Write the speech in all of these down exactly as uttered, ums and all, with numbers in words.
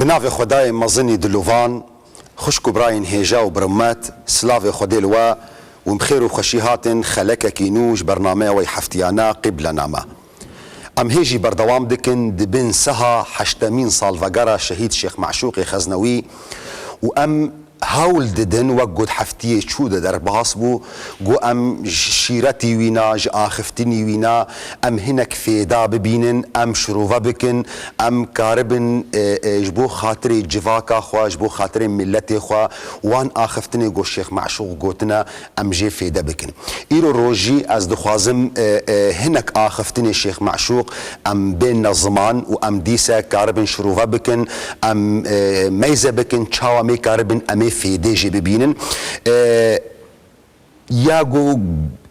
Bi navê Xwedayê mezinî dilovan, xwişk û birayên hêja û birmet, silavê Xwedê li we û bi xêr û xweşî hatin xelekekî nû ji bernameya we yê heftiyane Qîblename. Em hê jî berdewam dikin di bin seha heştemîn salvegera şehîd Şêx Meşûqê Xeznewî û em hewl didin, wek got heftiyê çû de derbas bû, got em ji şîretî wîna, ji axiftinî wîna, em hinek fêda bibînin, em şirove bikin, em karibin, e, e, ji bo xatirê civaka xwe, ji bo xatirê miletê xwe, wan axiftinê got Şêx Meşûq gotine, em jê fêde bikin. Îro rojî ez dixwazim, e, e, hinek axiftinê Şêx Meşûq em bênne ziman û em dîse karibin şirove bikin, em, e, meyze bikin, çawa mê karibin em ê fêdê jê bibînin. E, ya ku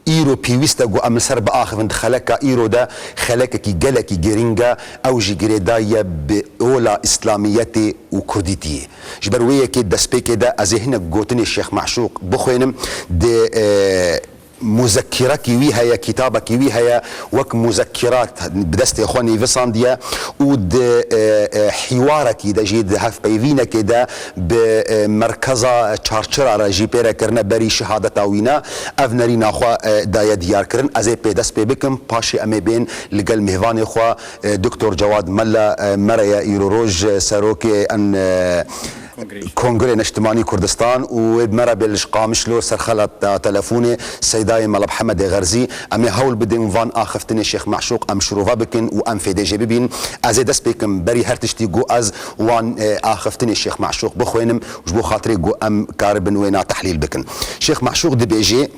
îro pêwîst e ku em li ser biaxivin di xeleka îro de, xelekekî gelekî girîng e, ew jî girêdayî ye bi ola îslamiyetê û kurdîtiyê. Ji ber wê yekê destpêkê de ez ê hinek gotinê Şêx Meşûq bixwînim. Di, e, muzekkirekî wî heye, kitabekî wî heye, wek muzekkirat bi destê xwe nivîsandiye û di, e, e, hîwarekî de jî, di hevpeyvînekê de bi, e, merkeza Çarçira re jî pê re kirine berî şehadeta wî ne. Ev nerîna xwe, e, daye diyarkirin. Ez ê pê dest pê bikim, paşê em ê bên li gel mêvanê xwe, e, Doktor Cewad Mella, e, me re ye îro roj, e, serokê en, e, Kongrê Niştimanî Kurdistan û wê bi me re bê li ji Qamişlo ser xelata telefonê Seydayê Mela Mihemedê Xerzî. Em ê hewl bidin van axiftinê Şêx Meşûq em şirove bikin û em fêdê jê bibîn. Ez ê dest pê kim, berî her tiştî ku ez wan, e, axiftinê Şêx Meşûq bixwînim, ji bo xatirê ku em karibin wêna tehlîl bikin. Şêx Meşûq dibêjê,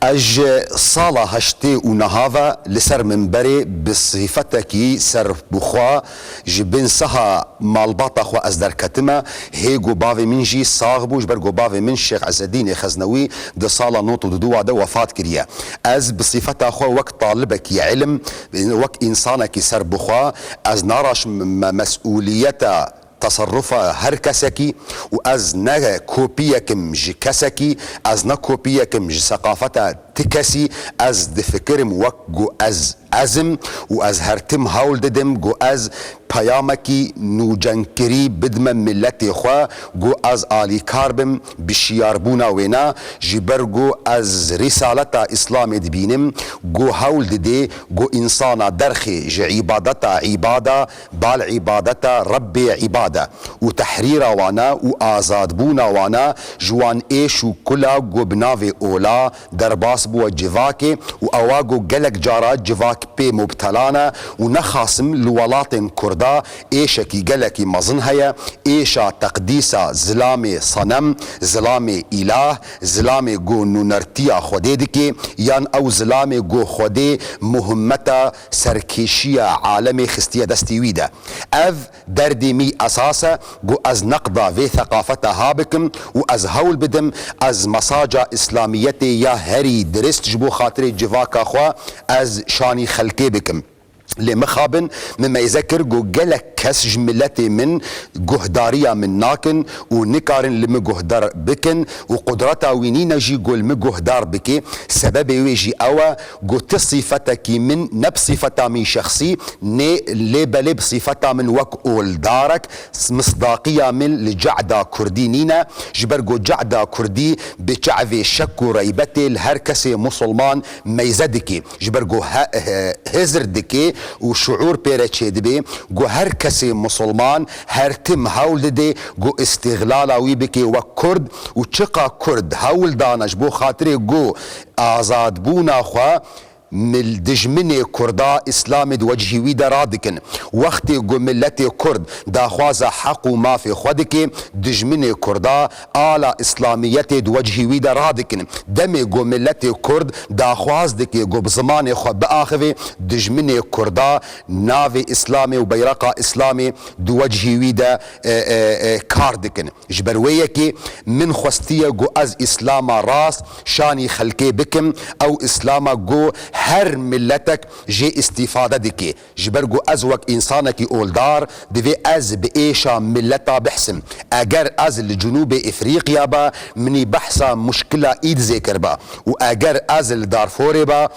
Ez ji sala heştê û neha ve li ser minberê bi sîfetekî serbixwe ji bin seha malbata xwe ez derketime, hê ku bavê min jî sax bû, ji ber ku bavê min Şêx Ezzedînê Xeznewî di sala nod û du de wefat kiriye. Ez bi sîfeta xwe wek talibekî îlim, wek însanekî serbixwe, ez naraşim me-, mesûliyeta teserrufa her kesekî û ez ne kopiyek im ji kesekî, ez ne kopiyek im ji seqafeta ti kesî, ez difikirim wek ku ez ez im û ez her tim hewl didim ku ez peyamekî nûcenkirî bidime miletê xwe, ku ez alîkar bim bi şiyarbûna wêna, ji ber ku ez rîsaleta Îslamê dibînim, ku hewl didê ku însana derxê ji îbadeta îbada, bal îbadeta Rebbê îbad e û tehrîra wan e û azadbûna wan e ji wan êş û kula ku bi navê ola derbas bûwe civakê û ewa ku gelek cara civak pê mubtela ne û nexasim li welatên Kurda êşekî gelekî mezin heye, êşa teqdîsa zilamê senem, zilamê îlah, zilamê ku nûnertiya Xwedê dike, yan ew zilamê ku Xwedê muhimmeta serkêşiya alemê xistiye destê wî de. Ev derdê min esas e ku ez neqda vê seqafeta ha bikim û ez hewl bidim ez mesaca îslamiyetê ya herî dirist ji bo xatirê civaka xwe ez şanî xelkê bikim. Lê mixabin min meyze kir ku gelek kes ji miletê min guhdariya min nakin û nikarin li min guhdar bikin û qudreta wî nîne jî ku li min guhdar bike. Sebebê wê jî ew e ku ti sîfetekî min ne bi sîfeta min şexsî, nê, lê belê bi sîfeta min wek oldarek, misdaqiya min li cehda kurdî nîne, ji ber ku cehda kurdî bi çavê şek û reybetê li her kesê musulman meyze dike. Ji ber ku he-, he-, hizir dike û şuûr pê re çêdibe ku her kesê musulman her tim hewl dide ku îstîxlala wî bike wek kurd û çiqa kurd hewl dane ji bo xatirê ku azadbûna xwe mil-, dijminê Kurda Îslamê di wecihî wî de radikin. Wextê ku miletê Kurd daxwaza heq û mafê xwe dike, dijminê Kurda ala Îslamiyetê di wecihî wî de radikin. Demê ku miletê Kurd daxwaz dike ku bi zimanê xwe biaxive, dijminê Kurda navê Îslamê û beyreqa Îslamê di wecihî wî de, e, e, e, kar dikin. Ji ber wê yekê min xwestiye ku ez Îslama rast şanî xelkê bikim, ew Îslama ku her miletek jê îstîfade dike. Ji ber ku ez wek însanekî oldar divê ez bi êşa mileta bihsim. Eger ez li Cinûbê Îfrîqiya be, minî behsa muşkila Îdzê kiriba û eger ez li Darforê be,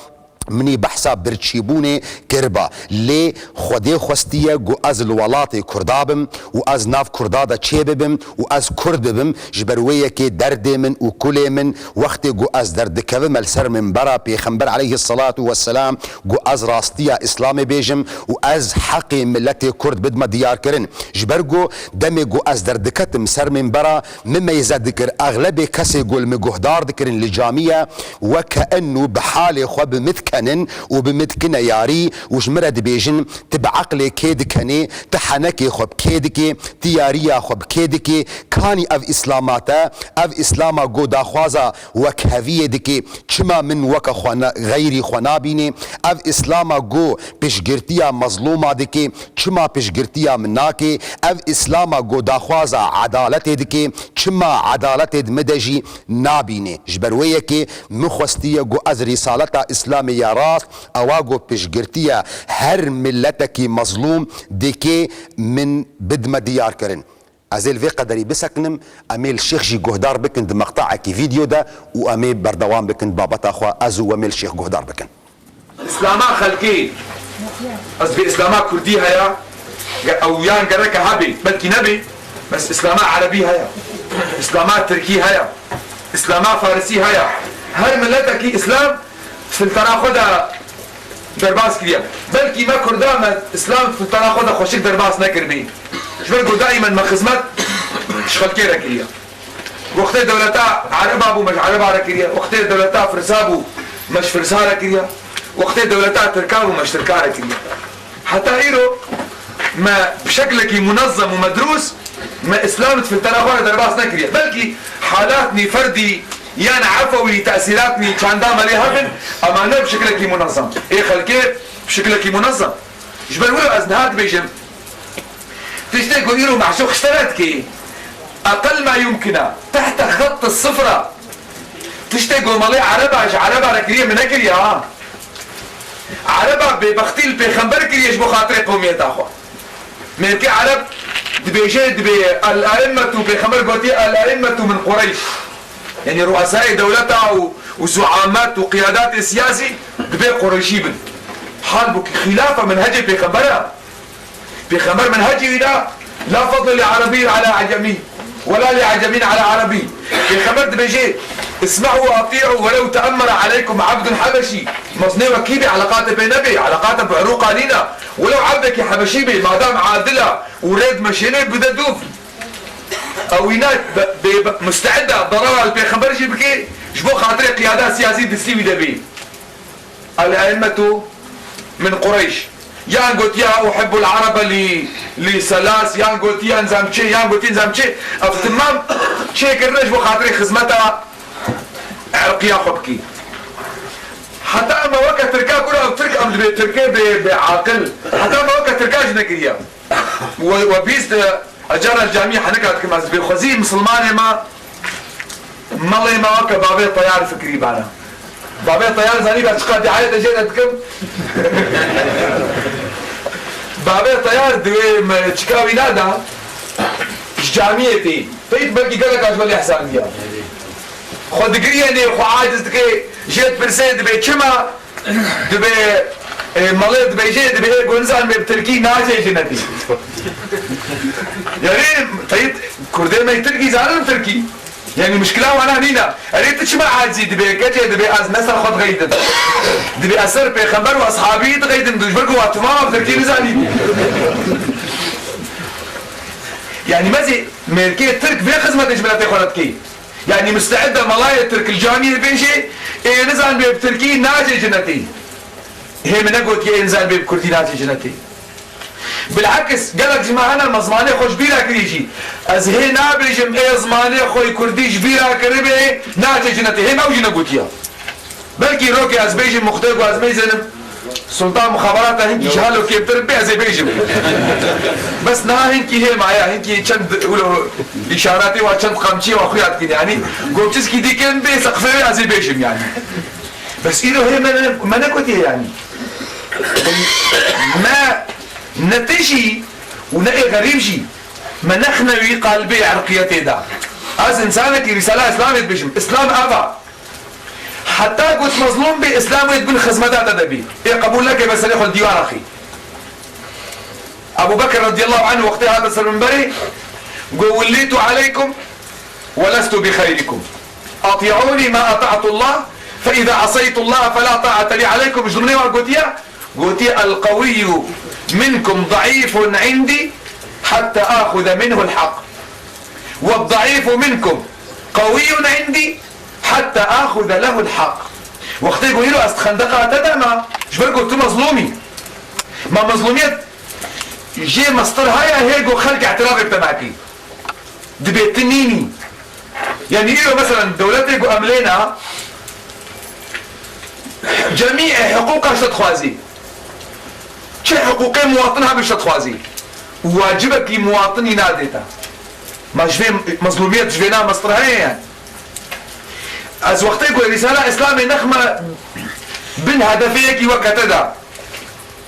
Minî behsa birçîbûnê kiriba. Lê Xwedê xwestiye ku ez li welatê Kurda bim û ez nav Kurda de çêbibim û ez Kurd bibim, ji ber wê yekê derdê min û kulê min, wextê ku ez derdikevime li ser minbera Pêxember aleyhisselatu vesselam, ku ez rastiya Îslamê bêjim û ez heqê miletê Kurd bidime diyarkirin. Ji ber ku demê ku ez derdiketim ser minbera, min meyze dikir, exlebê kesê ku li min guhdar dikirin li camiye, weke enû bi halê xwe bi min dikenin û bi min dikine yarî û ji min re dibêjin, tu bi eqlê kê dikenê, tu henekê xwe bi kê dikê, tu yariya xwe bi kê dikê, kanî ev Îslama te, ev Îslama ku daxwaza wekheviyê dikê, çima min weke xwe ne, xeyrî xwe nabînê, ev Îslama ku piştgirtiya mezlûma dikê, çima piştgirtiya min nakê, ev Îslama ku daxwaza edaletê dikê, çima edaletê di min de jî nabînê. Ji ber wê yekê min xwestiye ku ez rîsaleta Îslamê ya rast, ewa ku piştgirtiya her miletekî mezlûm dikê, min bidime diyarkirin. Ez ê li vê qederî bisekinim, em ê li Şêx jî guhdar bikin di meqtaekî vîdeo de û em ê berdewam bikin babeta xwe, ez û we em ê li Şêx guhdar bikin. Îslama xelkê, ez dibê Îslama Kurdî heye, ge-, ew yan gereke hebe, belkî nebe, bes Îslama Erebî heye, Îslama Tirkî heye, Îslama Farisî heye. Her miletekî Îslam filtera xwe de derbas kiriye. Belkî me Kurda me Îslam filtera xwe de xweşik derbas nekiribî. Ji ber ku daîmen me xizmet ji xelkê re kiriye. Wextê dewleta Ereba bû, me ji Ereba re kiriye. Wextê dewleta Firsa bû, me ji Firsa re kiriye. Wextê dewleta Tirka bû, me ji Tirka re kiriye. Heta îro me bi şeklekî munezem û medrûs me Îslam di filtera xwe re derbas nekiriye. Belkî halatnî ferdî yan efewî tesîratnî çanda me lê hebin, ama ne bi şeklekî munezem. Ê xelkê bi şeklekî munezem. Ji ber wilo ez niha dibêjim, tiştê ku îro meşûq ji te re dikê, eqel ma yumkine, tehte xet sifra. Tiştê ku malê Ereba ji Ereba re kiriye, min nekiriye ha. Ereba bêbextî li pêxember kiriye ji bo xatirê qewmiyeta xwe. Mêrkê Ereb dibêje, dibê el-aimmetu, pêxember gotiye el-aimmetu min Qureyş. Yanî ruesayê dewleta û, û zuamet û qiyadatê siyasî dibê Qureyşî bin. Halbukî xilafa menhecê pêxembera. Pêxember menhecî wî da, la fadle li Erebî ala Ecemî, wela li Ecemîn ala Erebî. Pêxember dibêje, isme'u ve ati'u welew te'emmere aleykum abdun habeşî. Mezinê we kî bê, eleqate pê nebê, eleqate bi irûqa nîne. Welew ebdekî hebeşî bê, madam adil e û rê dimeşêne, bide dûv. Ew wîna be, be, be, musteed e derara li pêxember jî bike, ji bo xatirê qiyada siyasî distî wî de bê. El-aimmetu min Qureyş. Yan gotiya uhibbul Arebe li, li selas, yan gotiya nizam çi, yan gotiya nizam çi. Ev timam çêkirine ji bo xatirê xizmeta erqiya xwe bikî. Heta me weke Tirka kura ev Tirk em dibê Tirkê bê, bê aqil. Heta me weke Tirka jî nekiriye. We, we bîst, e, Ecar ez camiyê henika dikim, ez dibê xwezî misilmanê me, melê me weke bavê Teyar fikrî bana. Bavê Teyar zanî be çiqa diayet ez jê re dikim. Bavê Teyar diwê me çika wî nada, ji camiyê tê. Peyt belkî gelek a ji we lê hesaniya. Xwe digiriyenê, xwe aciz dike, jê dipirsê dibê çima? Dibê, e, malê dibêje, dibê, ê, gonizan bê bi tirkî nacê cinetî. Yani, teyit, kurdê me tirkî zanin tirkî. Yani, mişkila wana nîna. Erê, tu çima acizî dibê, keçê dibê, ez ne ser xwe dixeydim. Dibê, ez ser pêxember û eshabî dixeydim, dujber ku wa timama bi tirkî nizanî. Yani, mezî, mêrkê tirk vê xizmetê ji miletê xwe re dikey. Yanî misteed e melayê tirk li camiyê bêjê, ê nizan bê bi tirkî nacê cinetê. Hê min negotiye ê nizan bê bi kurdî nacê cinetê. Bilekis gelek ji me hene me zimanê xwe ji bîra kiriye jî. Ez hê nabêjim ê zimanê xwe yê kurdî ji bîra kiribê nacê cinetê. Hê me ew jî negotiye. Belkî rokê ez bêjim, muxtê ku ez mêzenim, Sultan muxabarata hinkî ji halo kêmtir bê ez ê bêjim. Bes niha hinkî hê maye, hinkî çend wilo îşaretê wa çend qamçiyê wa xuya dikin yanî. Gomçiskî dî kêm bê seqfê wê ez ê bêjim yanî. Bes îro hê me ne, me negotiye yanî. Me ne tijî û ne ê xerîb jî me nexne wî qalbê erqiyetê de. Ez însanekî rîsala Îslamê dibêjim. Îslam ev a. Heta got mezlûm bî, Îslam wê di bin xizmeta te de bî. Ê qebûl neke, be serê xwe li dîwar axî. Ebû Bekir radiyallahu anh wextê hate ser minberê, got: "Wellîtu aleykum we lestu bi xeyrikum. Ati'ûnî ma ata'tullah, fe îza aseytullah fe la ta'ate lî aleykum." Ji nê wa gotiye, gotiye: "El-qewiyyu minkum zayîfun indî hatta axuze minhul haq. Ve zayîfu minkum qewiyyun indî hatta axuze lehul haq." Wextê ku îro ez di xendeqa te de me, ji ber ku tu mezlûm î. Ma mezlûmiyet jê mestir heye, hê ku xelk îtirafê bi te nakî. Dibê tu nînî. Yanî îro, meselen, dewletê ku em lê ne, cemî hiqûqa ji te dixwazî. Çi hiqûqê muwatin hebî ji te dixwazî. Û wacibekî muwatinî nadê te. Ma ji vê mezlûmiyet ji vê na mestir heye yani. Ez wextê ku Rîsala Îslamê nexme bin hedefê yekî weke te de.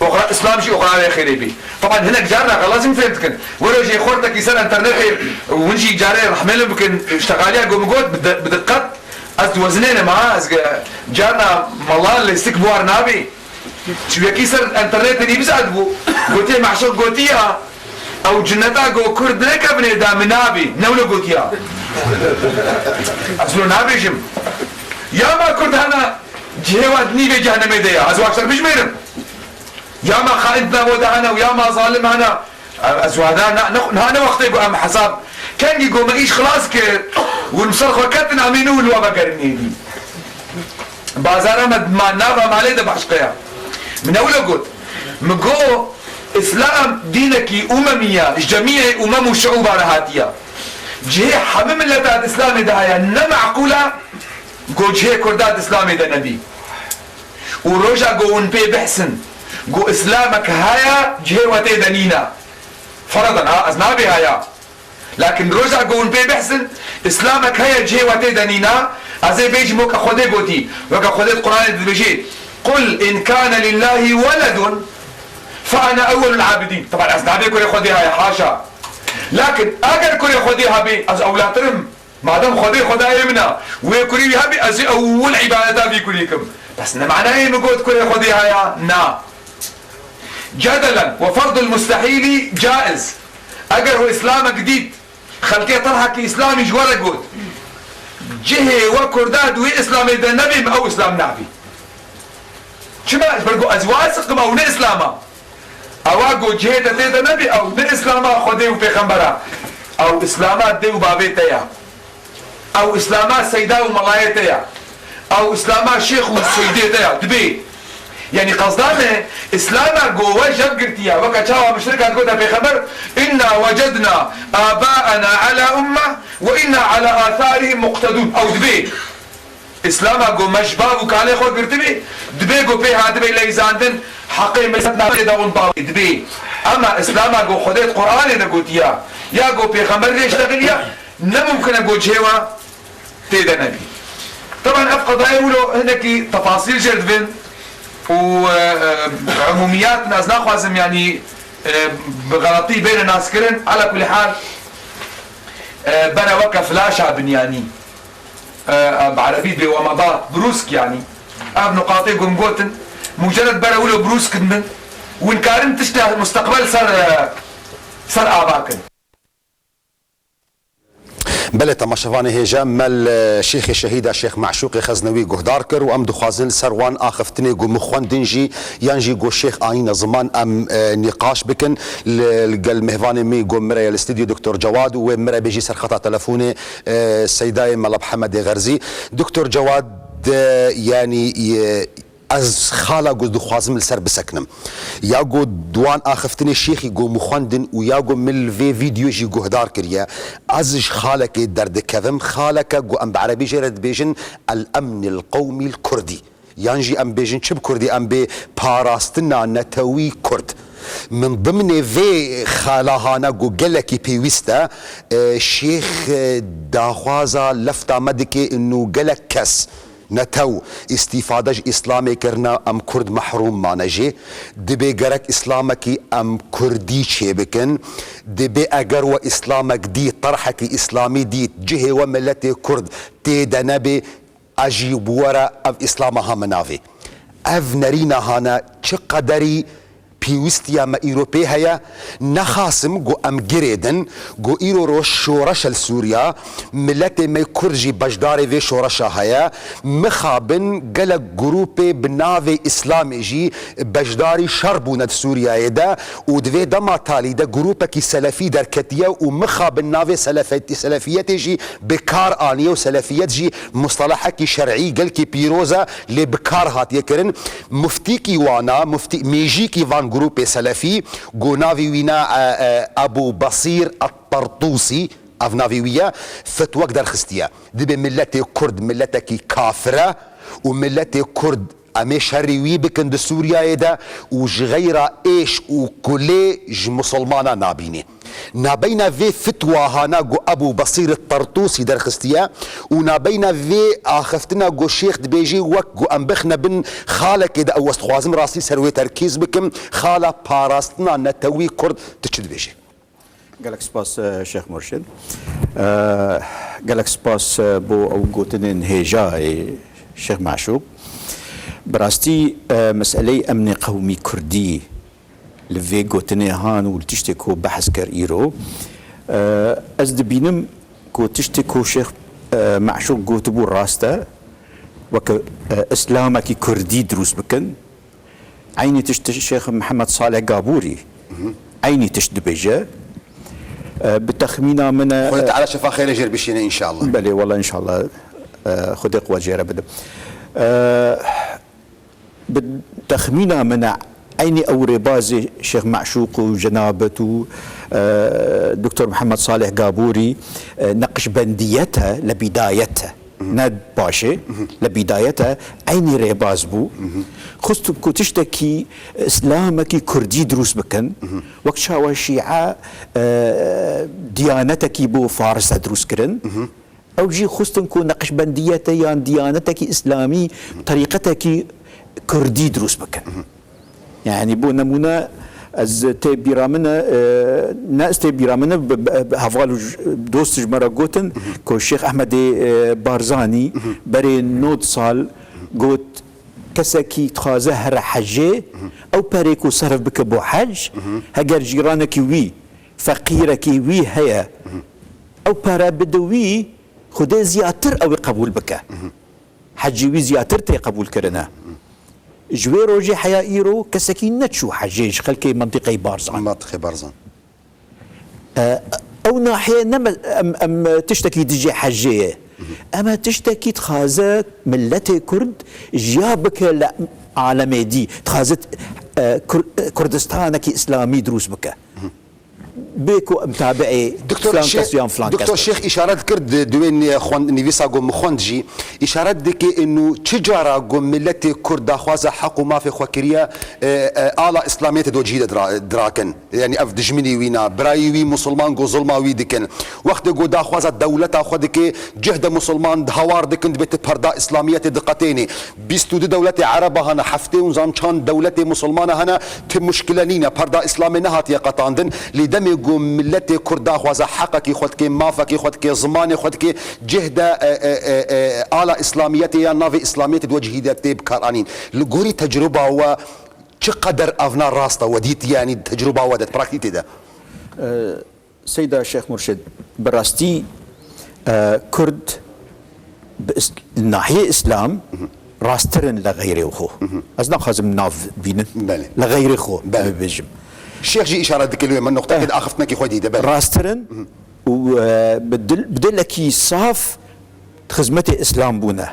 Oxira Îslam jî oxira wê xêrê bî. Teban hinek carna xelasî min fêm dikin. Wero jê xortekî ser înternetê û hûn jî carê rehmê li bikin, ştexaliya ku min got bi di-, bi diqet ez diwezinênim ha, ez ge-, carna mala lêstik buhar nabî. Çi wekî ser înternetê nîvîsa dibû. Gotiye meşûq gotiya, ew cinneta ku Kurd nekevine da min nabî. Ne wilo gotiya. Ez wilo nabêjim. Ya ma Kurd hana cihê wan di nîvê cehnemê de ya. Ez wan ser bijmêrim. Ya ma xaîn di navê de hene û ya ma zalim hene. Ez wada na, na, na ne wextê ku em hesab kengî ku me îş xilas kir û li ser xwe ketin, em ê nû li we vegerin êdî. Bazara me ma nava malê de başqe ya. Min ewle got. Min got, Îslam dînekî umemî ya, ji cemiyê umem û şiûba re hatiya. Cihê hemî mileta di Îslamê de heye, ne meqûl e ku cihê Kurda di Îslamê de nebî. Û roja ku hûn pê bihsin, ku Îslamek heye, cihê we tê de nîne. Fereden, ha, ez nabê haya. Lakin roja ku hûn pê bihsin, Îslamek heye, cihê we tê de nîne, ez ê bêjim weke Xwedê gotî, weke Xwedê di Quranê de dibêjê, "Qul in kane lillahi weledun fe ene ewwelul abidîn." Teban ez nabê kurê Xwedê heye, haşa. Lakin eger kurê Xwedê hebê, ez ewlatir im. Madem Xwedê Xwedayê min e, wê kurî wî hebî, ez ê ewil îbadeta vî kurî kim. Bes ne manayê min got kurê Xwedê haya, na. Cedelen we ferdul mustehîlî caiz. Eger we Îslamek dît, xelkê terhekî Îslamî ji we re got, cihê we Kurda di wê Îslamê de nebî, min ew Îslam nabî. Çima? Ji ber ku ez wasiq im ew ne Îslam e. Ewa ku cihê te tê de nebî, ew ne Îslama Xwedê û Pêxember e. Ew Îslama dê û bavê te ye. Ew Îslama seyda û melayê te ye. Ew Îslama şêx û seydê te ye. Dibê. Yanî qezda me, Îslama ku we jev girtiye, weke çawa muşrikan gote Pêxember, "Inna wecedna abaena ala umme ve inna ala atharihim muqtedun." Ew dibê. Îslama ku me ji bav û kalê xwe girtibî, dibê ku pê hatibê leyzandin, heqê milet nabê de hûn bavê dibê. Ema Îslama ku Xwedê di Quranê de gotiya, ya ku Pêxember lê ştexiliya, ne mumkin e ku cihê we tê de nebî. Teban ev qedayê wilo hinekî tefasîl jê dibin û, e, e, umûmiyat ez naxwazim, yanî, e, bi xeletî bêne naskirin. Ala kulî hal, e, bere weke flaşa binyanî. E, bi erebî dibê wemadat, brûsk yanî. Ev nuqatê ku min gotin, mucered bere wilo brûsk dibin, win karin tişta musteqbel ser, e, ser ava kin. Belê, temaşevanê hêja, me li Şêxê Şehîda Şêx Meşûqê Xeznewî guhdar kir û em dixwazin li ser wan axiftinê ku min xwendin jî, yan jî ku Şêx anîne ziman, em, e, nîqaş bikin. Li, li gel mêvanê min ku min re ye li stûdyo Doktor Cewad û wê min re bê jî ser xeta telefonê, e, Seydayê Mela Mihemedê Xerzî. Doktor Cewad, e, yanî, e, Ez xala ku dixwazim li ser bisekinim. Ya ku di wan axiftinê şêxî ku min xwendin û ya ku min li vê vîdyo jî guhdar kiriye, ez ji xalekê derdikevim, xaleke ku em bi erebî jê re dibêjin el-emnil qewmîl kurdî. Yan jî em bêjin çi bi kurdî, em bê parastina netewî kurd. Min dimnê vê xalahane ku gelekî pêwîst e, e, şêx, e, daxwaza lefta me dike û gelek kes netew îstîfade ji Îslamê kirine, em Kurd mehrûm mane jê. Dibê gerek Îslamekî em Kurdî çêbikin. Dibê eger we Îslamek dît, terhekî Îslamî dît, cihê we miletê Kurd tê de nebê, a jî bi we re ev Îslama hame navê. Ev nerîna hane çi qederî pêwistiya me îro pê heye, nexasim ku em girêdin ku îro roj şoreş e li Sûriya, miletê me Kurd jî beşdarê vê şoreşa heye, mixabin gelek grûpê bi navê Îslamê jî beşdarî şer bûne di Sûriyeyê de û di vê dema talî de grûpekî selefî derketiye û mixabin navê selefet-, selefiyetê jî bi kar aniye û selefiyet jî mustelehekî şer'î gelkî pîroz e, lê bi kar hatiye kirin. Muftîkî wana, muftî, mêjîkî van grûpê selefî, ku navê wî ne, e, e, Ebû Besîr Et-Tertûsî, ev navê wî ye, fetwek derxistiye. Dibê miletê Kurd miletekî kafir e û miletê Kurd em ê şerî wî bikin di Sûriyeyê de û ji xeyra êş û kulê ji misilmana nabînê. Nabeyna vê fitwa hana ku Ebû Besîr Tertûsî derxistiye û nabeyna vê axiftina ku Şêx dibêjî wek ku em bixne bin xalekê de ew ez dixwazim rastî ser wê terkîz bikim, xala parastina netewî Kurd, tu çi dibêjî? Gelek spas, e, Şêx Murşid. E, gelek spas, e, bo ew gotinên hêja ê Şêx Maşûq. Bi rastî, e, meseleyê emnê qewmî kurdî li vê gotinê han û li tiştê ku behs kir îro, e, ez dibînim ku tiştê ku Şêx, e, Maşûq gotibû rast e, weke, e, Îslamekî kurdî dirûst bikin. Eynî tişt Şêx Mihemed Salih Gabûrî eynî tişt dibêje. E, bi texmîna min e, Xwedê Teala şefa xêrê jêr bişîne înşallah. Belê, wela înşallah, e, Xwedê qewet jê re bide. E, bi texmîna min e, eynî ew rêbazê Şêx Meşûq û Cenabet û, e, Doktor Mihemed Salih Gabûrî, e, neqşbendiyet e, le bidayet e. Ne paşê, le bidayete eynî rêbaz bû. Xwest ku tiştekî, îslamekî kurdî dirûst bikin. Wek çawa şîe, e, diyanetekî bo faris de dirûst kirin. Ew jî xwestin ku neqşbendiyete yan diyanetekî îslamî, terîqetekî kurdî dirûst bikin. Yani bo nemûne ez tê bîra min e, ne ez tê bîra min e, bi, bi, bi heval û j-, dost ji me re gotin ku Şêx Ehmedê, e, Barzanî berê nod sal got, kesekî dixwaze here hecê, ew perê ku serf bike bo hec, heger cîranekî wî, feqîrekî wî heye, ew pere bide wî, Xwedê ziyatir ew ê qebûl bike. Hecî wî ziyatir tê qebûlkirine. Ji wê rojê heya îro kesekî neçû hecê ji xelkê mentiqeyê Barzan. Mentiqê Barzan. E, ew nahiye ne me-, em, em tiştekî dijê hecê ye. Em e tiştekî dixwaze miletê Kurd jiya bike li alemê dî. Dixwaze, e, Kur-, Kurdistanekî îslamî dirûst bike. Bê ku em tabi'ê Doktor filan Şêx, kes yan filan kes Doktor bibin. Şêx îşaret kir di, di wê nê-, xwend-, nivîsa ku min xwend jî, îşaret dike inu çi cara ku miletê Kurd daxwaza heq û mafê xwe kiriye, e, e, ala îslamiyetê do cihî de dira-, dirakin. Yani ev dijminî wî na, birayî wî musulman ku zulma wî dikin. Wextê ku daxwaza dewleta xwe dike, cihde musulman hawar dikin, dibê ti perda îslamiyetê diqetênê. Bîst û du dewletê Ereba hene, heftê û nizam çand dewletê Musulmana hene, ti muşkile nîne, perda Îslamê nehatiye qetandin. Lê demê ku miletê Kurd daxwaze heqekî xwe dike, mafekî xwe dike, zimanê xwe dike, cih de, e, e, e, e, ala Îslamiyetê ya navê Îslamiyetê di wecihî de tê bikaranîn. Li gorî tecruba we çi qeder evna rast e, we dîtiye, yanî tecruba we de, di praktîkê de? Seyda Şêx Murşid, bi rastî, e, Kurd bi is-, nahiyê Îslam rasttir in li xeyrê xwe. Ez naxwazim nav bînim. Belê. Li xeyrê xwe Belê. em bibêjim. Şêx jî îşaret dike li wê, min noqtekê di axiftinekî xwe dî de, belê. Rasttir in û, e, bi dil, bi dilekî saf di xizmetê Îslam bûne.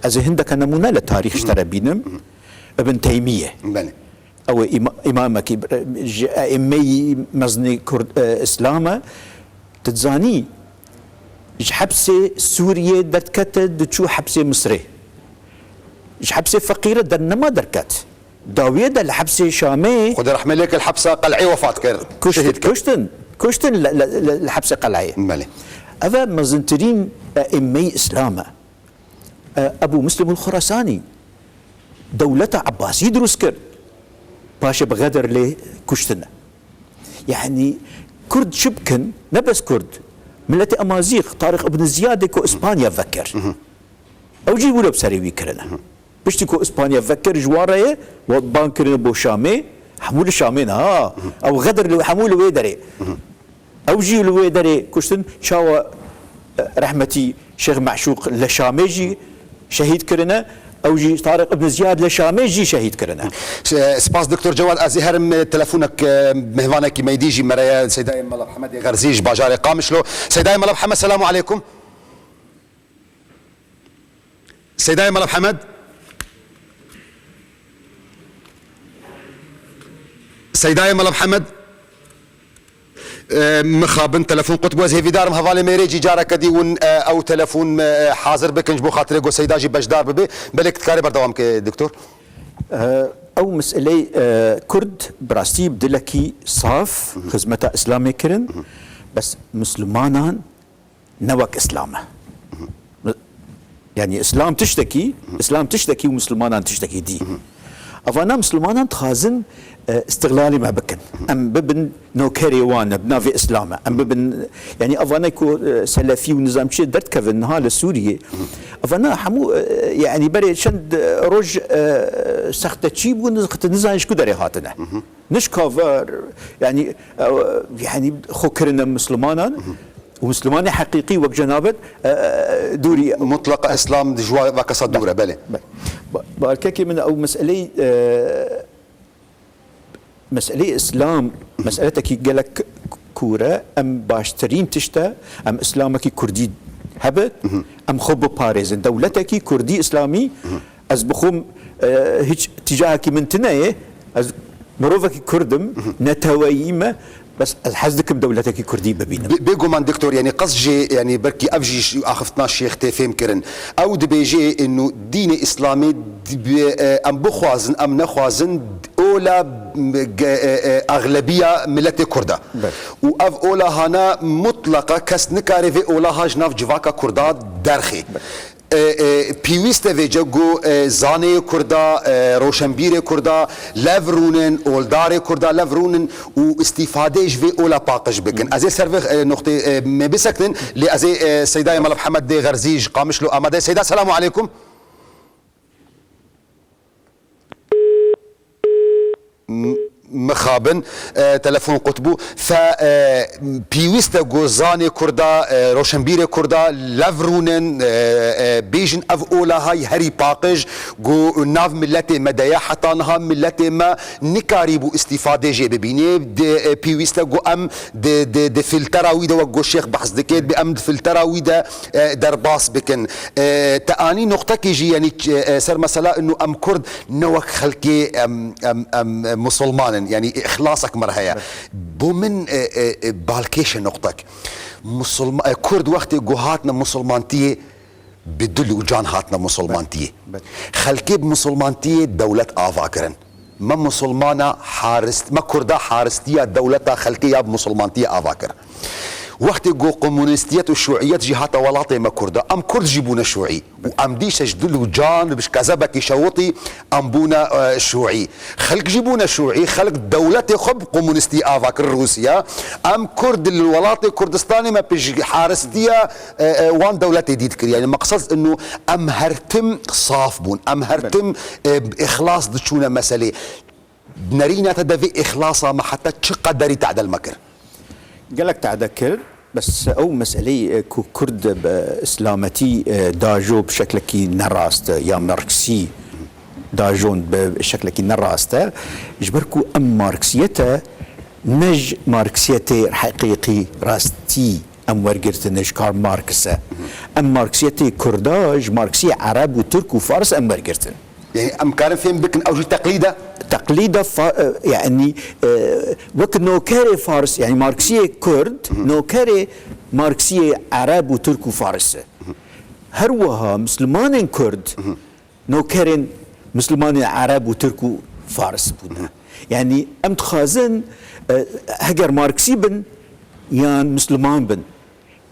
Ez ê hindeke nemûne li tarîx ji te re bînim. Ibn Teymîye. Belê. Ew ê îma-, îmamekî, e, ji eîmmeyî mezinê Kurd, e, Îslam e. Tu dizanî, ji hepsê Sûriyê derdikete, diçû hepsê Misirê. Ji hepsê feqîre dernema derket. Dawiyê de li hepsê Şamê Xwedê rehmê lê kir, li hepsa Qel'ê wefat kir. Kuştin, Şehîd kir. kuştin, kuştin li, li, li, li hepsê Qel'ê. Belê. Ev e mezintirîn, e, eîmmeyî Îslam e. E, Ebû Muslim ul Xurasanî dewleta Ebbasî dirûst kir. Paşê bi xeder lê kuştine. Yani Kurd çi bikin? Ne bes Kurd. Miletê Emazîx, Tariq Ibn Ziyadê ku Îspanya vekir. Ew jî wilo bi serê wî kirine. Piştî ku Îspanya vekir ji wan re ye, we bang kirine bo Şamê, hemû li Şamê ne ha. Ew Xedir li, hemû li wê derê. Ew jî li wê derê kuştin, çawa, e, rehmetî Şêx Meşûq li Şamê jî şehîd kirine, ew jî Tariq Ibn Ziyad li Şamê jî şehîd kirine. E, spas Doktor Cewad, ez ê herim, e, telefonek, e, mêvanekî me dî jî me re ye, Seydayê Mela Mihemedê Xerzî ji bajarê Qamişlo. Seydayê Mela Mihemed, selamu aleykum. Seydayê Mela Mihemed. Seydayê Mela Mihemed. E, mixabin telefon qut bû. Ez hêvîdar im hevalê mêrê jî careke dî hûn, e, ew telefon, e, hazir bikin ji bo xatirê ku Seyda jî beşdar bibe. Belê dikare berdewam ke, doktor. E, ew meseley, e, Kurd bi rastî bi dilekî saf xizmeta Îslamê kirin. Bes Mislimanan ne wek Îslam e. Yani Îslam tiştekî, Îslam tiştekî û Mislimanan tiştekî dî. Evana Mislimanan dixwazin, e, îstixlalê me bikin. Em bibin nokerê wan, bi navê Îslam e. Em bibin, yani evana ku, e, selefî û nizamçî derdikevin niha li Sûriyê. Evana hemû, e, yani berê çend, e, roj, e, sexteçî bûn, nizanin ji ku derê hatine. Nişka ver, yani, e, yani xwe kirine Mislimanan û Mislimanê heqîqî wek cenabet, e, e, dûrî. Mutlaqa Îslam ji wa vekesa dûr e, belê. Be-, ba-, balkekê min ew meseleyî, e, meseleyê Îslam, meseletekî gelek k-, kûr e, em baştirîn tişt e, em Îslamekî Kurdî hebe, em xwe biparêzin. Dewletekî Kurdî Îslamî, ez bi xwe, e, hiç tîcahekî min tune ye, ez mirovekî Kurd im, neteweyî me, bes ez hez dikim dewletekî Kurdî bibînim. Bê-, bêguman doktor, yani qas jê, yani belkî ev jî ş-, axiftina Şêx tê fêm kirin. Ew dibêje, inu dînê Îslamê dibe, e, em bixwazin, em nexwazin, ola, ge-, e, e, exlebiya miletê Kurd e. Belê. Û ev ola hana mutlaqa kes nikare vê ola ha ji nav civaka Kurda derxê. Belê. E, e, pêwîst e vêce ku, e, zaneyê Kurda, e, roşenbîrê Kurda lev rûnin, oldarê Kurda lev rûnin û îstîfadeyê ji vê ola paqij bikin. Ez ê ser vê, e, noqtê, e, me bisekinin, lê ez ê, e, Seydayê Mela Mihemed dê Xerzî ji Qamişlo amade. Seyda, selamu aleykum. M-, mixabin, e, telefon qut bû. Fe, e, pêwîst e ku zanê Kurda, e, roşenbîrê Kurda lev rûnin, e, e, bêjin ev ola hay herî paqij ku nav miletê me de ye. Heta niha miletê me nikarîbû îstîfadê jê bibînê. Di, e, pêwîst e ku em di, di, di filtera wî de, wek ku Şêx behs dike, bi em di filtera wî de, e, derbas bikin. E, te anî noqtekî jî, yanî, e, e, ser mesela inu em Kurd ne wek xelkê em, em, em, e, musulman in, yanî îxlasek me re heye. Bo min, e, e, e, balkêş e noqtek. Musulma-, e, Kurd wextê ku hatine musulmantiyê, bi dil û can hatine musulmantiyê. Belê. Xelkê bi musulmantiyê dewlet ava kirin. Me musulmana harist-, me Kurda haristiya dewleta xelkê ya bi musulmantiyê ava kir. Wextê ku komunîstiyet û şûîyet jî hate welatê me Kurda, em Kurd jî bûne şûî. Û em dîse ji dil û can, bi ji kezebekî şewitî, em bûne, e, şûî. Xelk jî bûne şûî, xelk dewletê xwe bi komunîstî ava kir Rûsya. Em Kurd li welatê Kurdistanê me pêş haristiya, e, e, wan dewletê dît kir. Yani meqsed inu em her tim saf bûn, em her Belê. tim, e, bi îxlas diçûne meselê. Nerîna te de vê îxlasa me heta çi qederî tedel me kir? Gelek tade kir, bes ew meseleyê, e, ku Kurd bi îslametî, e, dajo bi şeklekî nerast e, ya Marksî dajon bi şeklekî nerast e, ji ber ku em Marksiyete ne ji Marksiyetê heqîqî rastî em wergirtine ji Karl Marx e. Em Marksiyetê Kurda ji Marksiyê Ereb û Tirk û Fars em wergirtin. Yani em karin fêm bikin ew jî teqlîd e? Teqlîda fa-, e, yani, e, wek nokerê Fars, yani Marksiyê Kurd, nokerê Marksiyê Ereb û Tirk û Fars e. Her wiha Mislimanên Kurd nokerên Mislimanên Ereb û Tirk û Fars bûne. Yani em dixwazin, e, heger Marksî bin yan Misliman bin,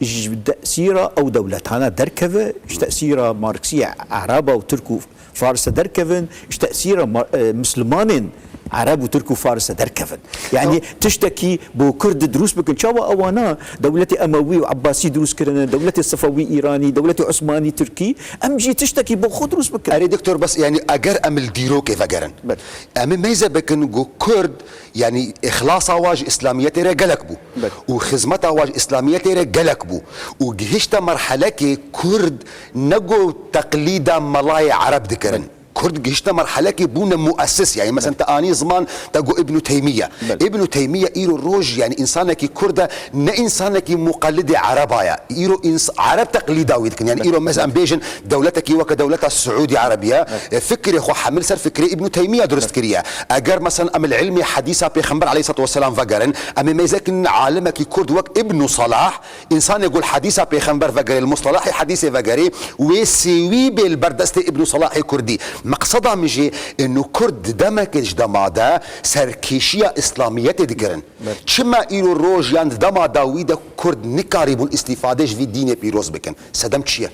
ji tesîra ew dewletana derkeve, ji tesîra Marksiyê Ereba û Tirk û Farsa derkevin, ji tesîra Mar-, e, Mislimanên Ereb û Tirk û Faris de derkevin. Yanî tiştekî bo Kurd dirûst bikin. Çawa ewana dewletê Emewî û Ebbasî dirûst kirine, dewletê Sefewî Îranî, dewletê Osmanî Tirkî, em jî tiştekî bo xwe dirûst bikin. Erê doktor, bes yanî eger em li dîrokê vegerin, Belê. em ê meyze bikin ku Kurd, yanî îxlasa wa ji Îslamiyetê re gelek bû Belê. û xizmeta wa ji Îslamiyetê re gelek bû û gihişte merhelekê Kurd ne ku teqlîda melayê Ereb dikirin. Kurd gihişte merhelekê bûne muesis. Yanî, mesela, te anî ziman, te got Îbnû Teymiye. Belê. Îbnû Teymiye îro roj, yanî, însanekî Kurd e, ne însanekî muqellidê Ereba ye. Îro îns-, Ereb teqlîda wî dikin. Yanî, Belê. îro, mesela, em bêjin, dewletekî weke dewleta Siûdî Erebiye, Belê. e, fikrê xwe hemil ser fikrê Îbnû Teymiye dirust Belê. kiriye. Eger, mesela, em li ilmê hedîsa Pêxember aleyhissalatu vesselam vegerin, em ê mêzekin alimekî Kurd wek Îbnû Salah, Însanê ku li hedîsa pêxember vegerê, li mustelahê hedîsê vegerê, wê sêwî bê li ber destê Îbnû Selahê Kurdî. Meqseda min jê, ino Kurd di demekê ji dema de serkêşiya Îslamiyetê dikirin. Belê. Çima îro roj yan di dema dawî de Kurd nikarîbûn îstîfade ji vî dînê pîroz bikin? Sedem çi ye?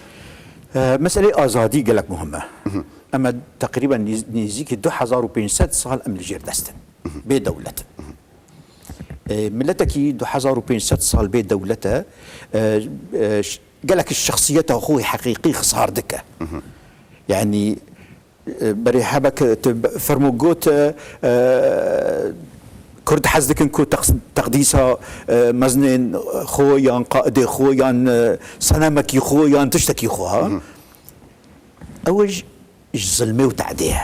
E, meselê azadî gelek muhim e. Hı hı. Em e teqrîben nêz-, nêzîkî du hezar û pênc sed sal em li jêr dest in. Hı hı. Bê dewlet in. Hı hı. E, miletekî du hezar û pênc sed sal bê dewlet e, e, e, ş-, gelek şexsiyeta xwe heqîqî xisar dike. Mhm. Yanî, e, berê hebek tu be-, fermo got, e, e, Kurd hez dikin ku teqs-, teqdîsa, e, mezinên xwe yan qaidê xwe yan, e, senemekî xwe yan tiştekî xwe, ha? Mhm. Ew ji, ji zilmê û te'dê ye.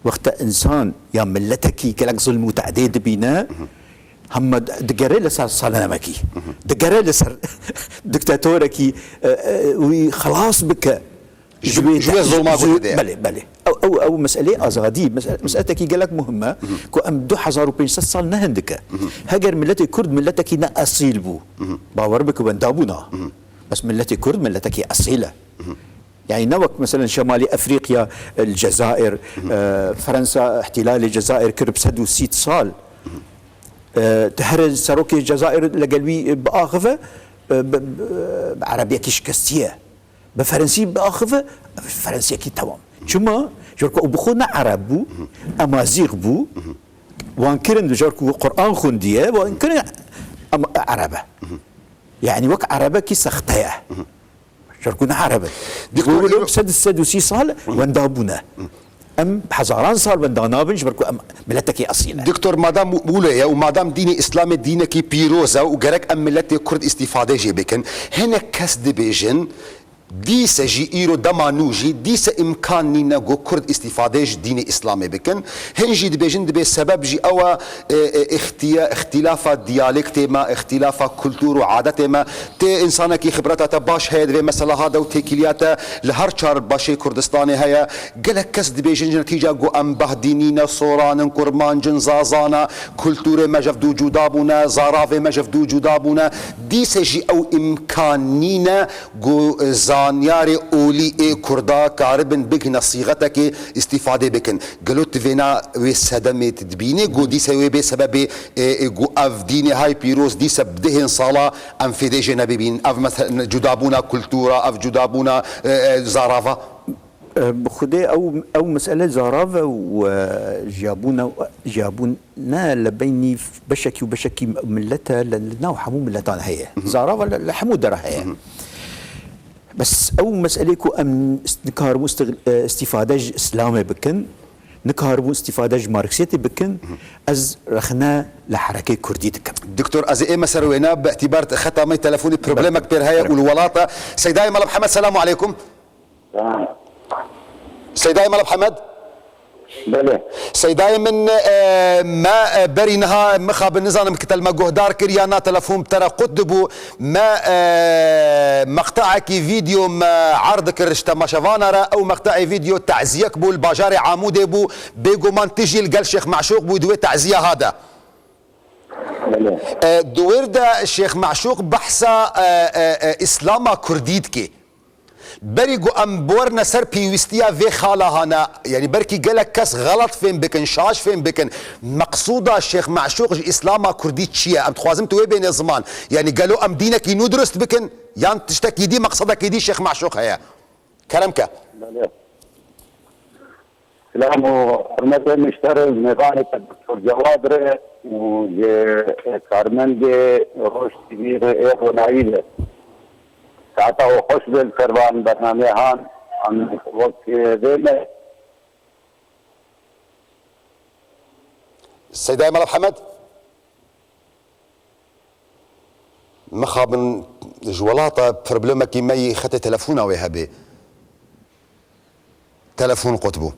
Wexta însan ya miletekî gelek zilm û te'dê dibîne, hema digere li ser salemekî, digere li ser diktatorekî, e, e, wî xelas bike. Ji, ji wê ji wê de-, zilma ji, gotê de. Belê, belê. Ew, ew, ew meselê azadî, mesele, meseletekî gelek muhim e, ku em du hezar û pênc sed sal ne hindik e. Heger miletê Kurd miletekî ne esîl bû, bawer bike wenda bûna. Bes miletê Kurd miletekî esîl e. Yani ne wek, meselen, Şemalî Efrîqya, e, li Cezayir, e, Fransa îhtîlalê Cezayir kir bi sed û sî sal. E, tu here serokê Cezayir legel wî, e, biaxive, e, bi, bi, bi erebiyekî şikestî ye. Bi ferensî biaxive, ferensiyekî temam. Çima? Ji ber ku ew bi xwe ne ereb bû, emazîx bû. Wan kirin, ji ber ku Quran xwindiye, wan kirin em ereb e. Yani wek erebekî sexte ye. Ji ber ku ne ereb in. Doktor, Wilo sed, sed û sî sal wenda bûne. Em hezaran sal wenda nabin, ji ber ku em miletekî esîl e. Doktor, madam wilo ye û madam dînê Îslamê dînekî pîroz e û gerek em miletê Kurd îstîfade jê bikin, hinek kes dibêjin, dîse jî îro dema nû jî dîse îmkan nîne ku Kurd îstîfade ji dînê Îslamê bikin. Hin jî dibêjin, dibê sebeb jî ew e, e, e, îxtiya-, îxtîlafa diyalektê me, îxtîlafa kultur û adetê me. Tê însanekî xibreta te baş heye di vê mesela ha de û têkiliya te li her çar başê Kurdistanê heye. Gelek kes dibêjin ji netîca ku em behdînî ne, soran in, kurmanc in, zazan e, kulturê me ji hev dû cuda bûne, zaravê me ji hev dû cuda bûne. Dîse jî ew îmkan nîne ku, e, zanyarê olî ê Kurda karibin bigihine sîxetekê îstîfadê bikin. Gelo tu vêna wê sedemê tu dibînî ku dîse wê bê sebebê, e, e, ku ev dînê hay pîroz dîse bi dehên sala em fêdê jê nebibîn. Ev mese-, cudabûna kultura, ev cudabûna, e, e, zarava. E, bi xwedê ew, ew mesele zarav e û, e, jiyabûna, jiyabûn ne li beynî beşekî û beşekî millet e, li, li nav hemû miletan heye. Hı hı. Zarav e li, li hemû dera heye. Hı hı. Bes ew meselê ku em ist-, nikaribûn istig-, e, îstîfade ji Îslamê bikin, nikaribûn îstîfade ji Marksiyetê bikin, Hı hı. ez rexne li herekê Kurdî dikim. Doktor, ez ê ême ser wêne, bi îtîbar xeta me telefonî problemek pêr heye Pere. û li welata. Seydayê Mela Mihemed, selamu aleykum. Tamam. Seydayê Mela Mihemed? Belê. Seydayê min, e, me, e, berî niha mixabin nizanim ki te li me guhdar kir ya na, telefon bi te re qut dibû. Me, e, meqteekî vîdeo me erd kir ji temaşevana re. Ew meqteê vîdeo taziyek bû, li bajarê Amûdê bû. Bêguman tu jî li gel Şêx Meşûq bû di wê taziya ha de. Belê. E, di wir de Şêx Meşûq behsa, e, e, e, Îslama Kurdî dike. Berî ku em biwerine ser pêwîstiya vê xala hane, yanî belkî gelek kes xelet fêm bikin, şaş fêm bikin, meqsûda Şêx Meşûq ji Îslama Kurdî çi ye? Em dixwazim tu wê bêne ziman. Yanî gelo em dînekî nû dirust bikin, yan tiştekî dî, meqsedekî dî Şêx Meşûq heye? Kerem ke. Belê. Selam û hurmetê min ji te re, ji mêvanê te Doktor Cewad re û ji karmendê Roj T V re ê ronayî re. Saeta we xweş be li ser van bernamehan, em wek vê me. Seydayê Mela Mihemed. Mixabin ji welata problemekî me yî xetê telefona wê hebe. Telefon qut bû.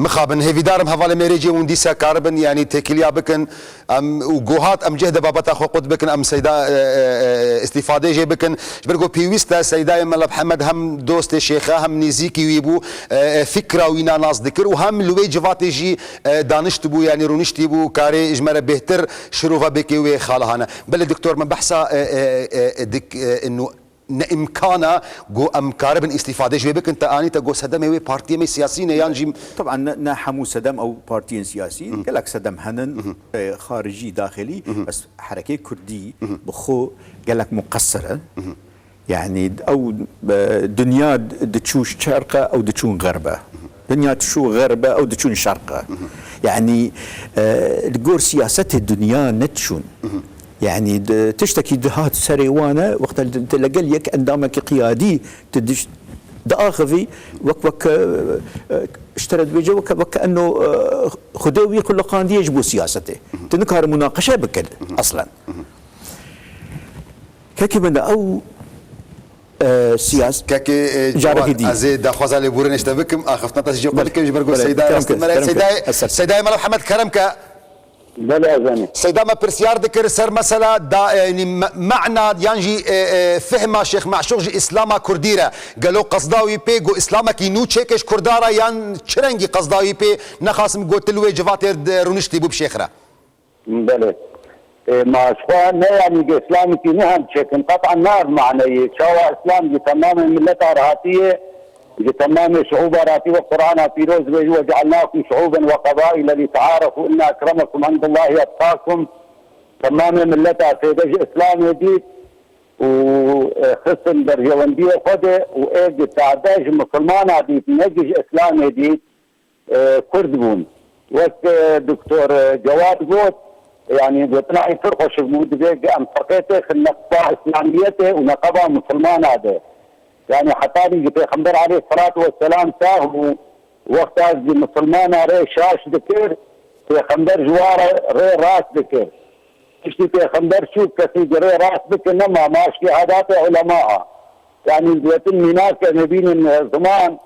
Mixabin hêvîdarim hevalê mêrê cê hûn dîsa karibin, yanî têkiliya bikin, em û gohat em cih de babeta xwe qut bikin, em Seyda, e, e, e, îstîfadê jê bikin. Ji ber ku pêwîst e Seydayê Mela Mihemed hem dostê Şêx e, hem nêzîkî wî bû, e, e, fikra wî na nas dikir û hem li wê civatê jî, e, daniştibû, yanî rûniştî bû, karê ji me re bêhtir şirova bêkê wê xalahane. Belê doktor, me behsa, e, e, e, e, dik, e, inu ne îmkana ku em karibin îstîfade ji wê bikin, te anî te ku sedemê wê partiyê me siyasî ne yan jî. Taban ne, ne hemû sedem ew partiyên siyasî, gelek sedem henin, e, xaricî, daxilî, bes herekê kurdî bi xwe gelek muqesir e. Yanî ew, e, dinya diçû şerq e, ew diçûn xerb e. Dinya diçû xerb e, ew diçûn şerq e. Yanî, e, li gor siyasetê dinya nediçûn. Yanî di, tiştekî dihat serê wan e, wexta di, di legel yek endamekî qiyadî tu diş-, diaxivî, wek, wek, e, e, ji te re dibêje, wek, wek eno, e, Xwedê wî xuliqandiye ji bo siyasetê. Tu nikare munaqeşe bikir eslen. Kekê min de ew, e, siyas-, Kekê, e, carekî Cewad, dî. Ez ê daxwaza lêborînê ji te bikim, axiftina te ji cî xwe Belê. Dikim, ji ber ku Belê. Seyda Kerem ke, rastî me re. Kerem ke. Seyda, Esser. Seydayê Mela Mihemed, kerem ke. Belê, ez anî. Seyda, me pirsyar dikir ser mesela da, e, yanî me-, me'na yan jî, e, e, fihma Şêx Meşûq ji Îslama Kurdî re. Gelo qesda wî pê ku Îslamekî nû çêke ji Kurda re yan çi rengî qesda wî pê? Nexasim ku tu li wê civatê de rûniştî bû bi Şêx re. Belê. E, ma ji xwe ne, yanî, Îslamekî nû hem çêkin. Qet'an ne ev maneyê. Çawa Îslam ji temamê milleta re hatiye, ji temamê şiûba re hatiye, wek Qur'ana Pîroz dibêje, "وجعلناكم شعوبا وقبائل لتعارفوا إن أكرمكم عند الله أتقاكم." Temamê milleta fêde ji Îslamê dît û, e, xistin berjewendiyê xwe de û ê gi sade ji misilmana dît, ne gi ji Îslamê dît. e, Kurd bûn. Wek, e, Doktor, e, Cewad got, yanî gotina wî pir xweş bû, divê em feqê têxin neqba Îslamiyetê û neqeba misilmana de. Yanî heta dî ji Pêxember aleyhisselatu vesselam sax bû, wexta ji misilmana rê şaş dikir, Pêxember ji wan re rê rast dikir. Piştî Pêxember çû, kesî ji rê rast bike nema, maşkî hedate ulema. Yanî gotin mînak em ê bînin, e, ziman,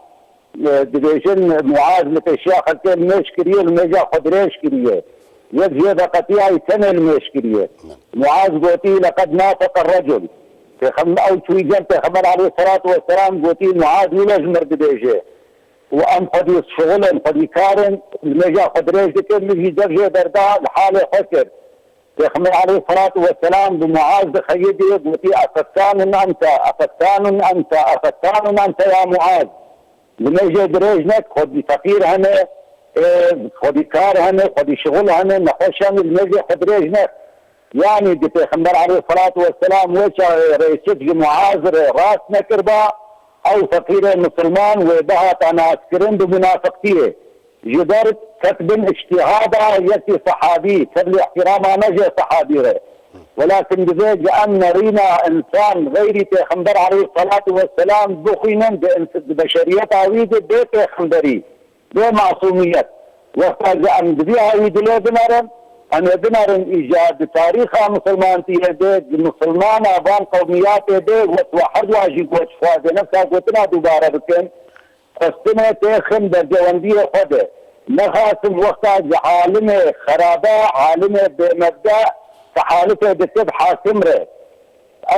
e, dibêjin, Muaz li pêşiya xelkê limêj kiriye, limêja xwe dirêj kiriye. Yek jê veqetiyayî tenê limêj kiriye. Muaz gotî, "لقد نافق الرجل." Pêxem-, ew çûyî cem Pêxember aleyhisselatu vesselam gotî, "Muaz wilo ji mir dibêje." Û em xwedî şixul in, xwedî kar in, limêja xwe dirêj dikin, min jî dev jê berda, li halê xwe kir. Pêxember aleyhisselatu vesselam bi Muaz dixeyidê, gotî, "أفتان أنت، أفتان أنت، أفتان أنت يا معاذ." Limêjê dirêj nek, xwedî feqîr hene, e, xwedî kar hene, xwedî şixul hene, nexweş hene, limêjê xwe dirêj nek. Yanî di Pêxember aleyhisselatu vesselam wê çaxê rêçik ji Muaz re rast nekirba, ew feqîrê misilman wê bihata naskirin bi munafiqtiyê. Ji ber ket bin îctihada yekî sehabî, tevlî îhtîrama me jê sehabî re. Welakin divê ji em nerîna însan xeyrî Pêxember aleyhisselatu vesselam bixwînin, di ins-, di beşeriyeta wî de bê pêxemberî, bê masûmiyet. Wexta ji em di vî awî dilê binerin, em ê binerin îja di tarîxa misilmantiyê de, di misilmana van qewmiyatê de, wek we her dua jî got, ji xwe dê nefsa gotina dubare bikin. Xwestinê têxin berjewendiyê xwe de. Nexasim wexta ji alimê xerabe, alimê bêmebde, tehalifê dike bi hakim re.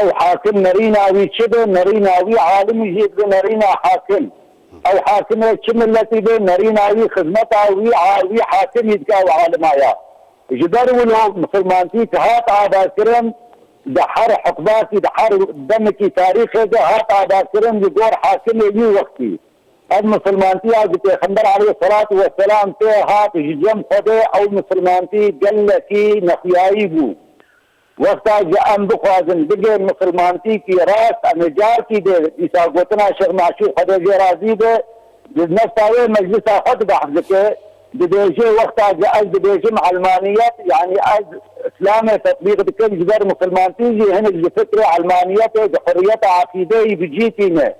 Ew hakim nerîna wî çi be, nerîna wî alimî jî bi nerîna hakim. Ew hakimê çi miletî be, nerîna wî xizmeta wî a-, wî hakimî dike ew alimaya. Ji ber wilo misilmantî ki hat avakirin, di her hukbakî, di her demekî tarîxê de hat avakirin li gor hakimê wî wextî. Ev misilmantiya ku Pêxember aleyhisselatu vesselam tê hat ji cem Xwedê, ew misilmantî gelekî nexuyayî bû. Wexta ji em bixwazin bigê misilmantîkî rast, em ê carkî dê dîsa gotina Şêx Meşûq Xwedê jê razî be, Di nefsa wê meclisa xwe dibehs dike, dibêje, wexta ku ez dibêjim elmaniyet, yanî ez Îslamê tetbîq dikim, ji ber misilmantî jî hinek ji fikrê elmaniyetê, ji hurriyeta aqîdeyî bi cî tîne.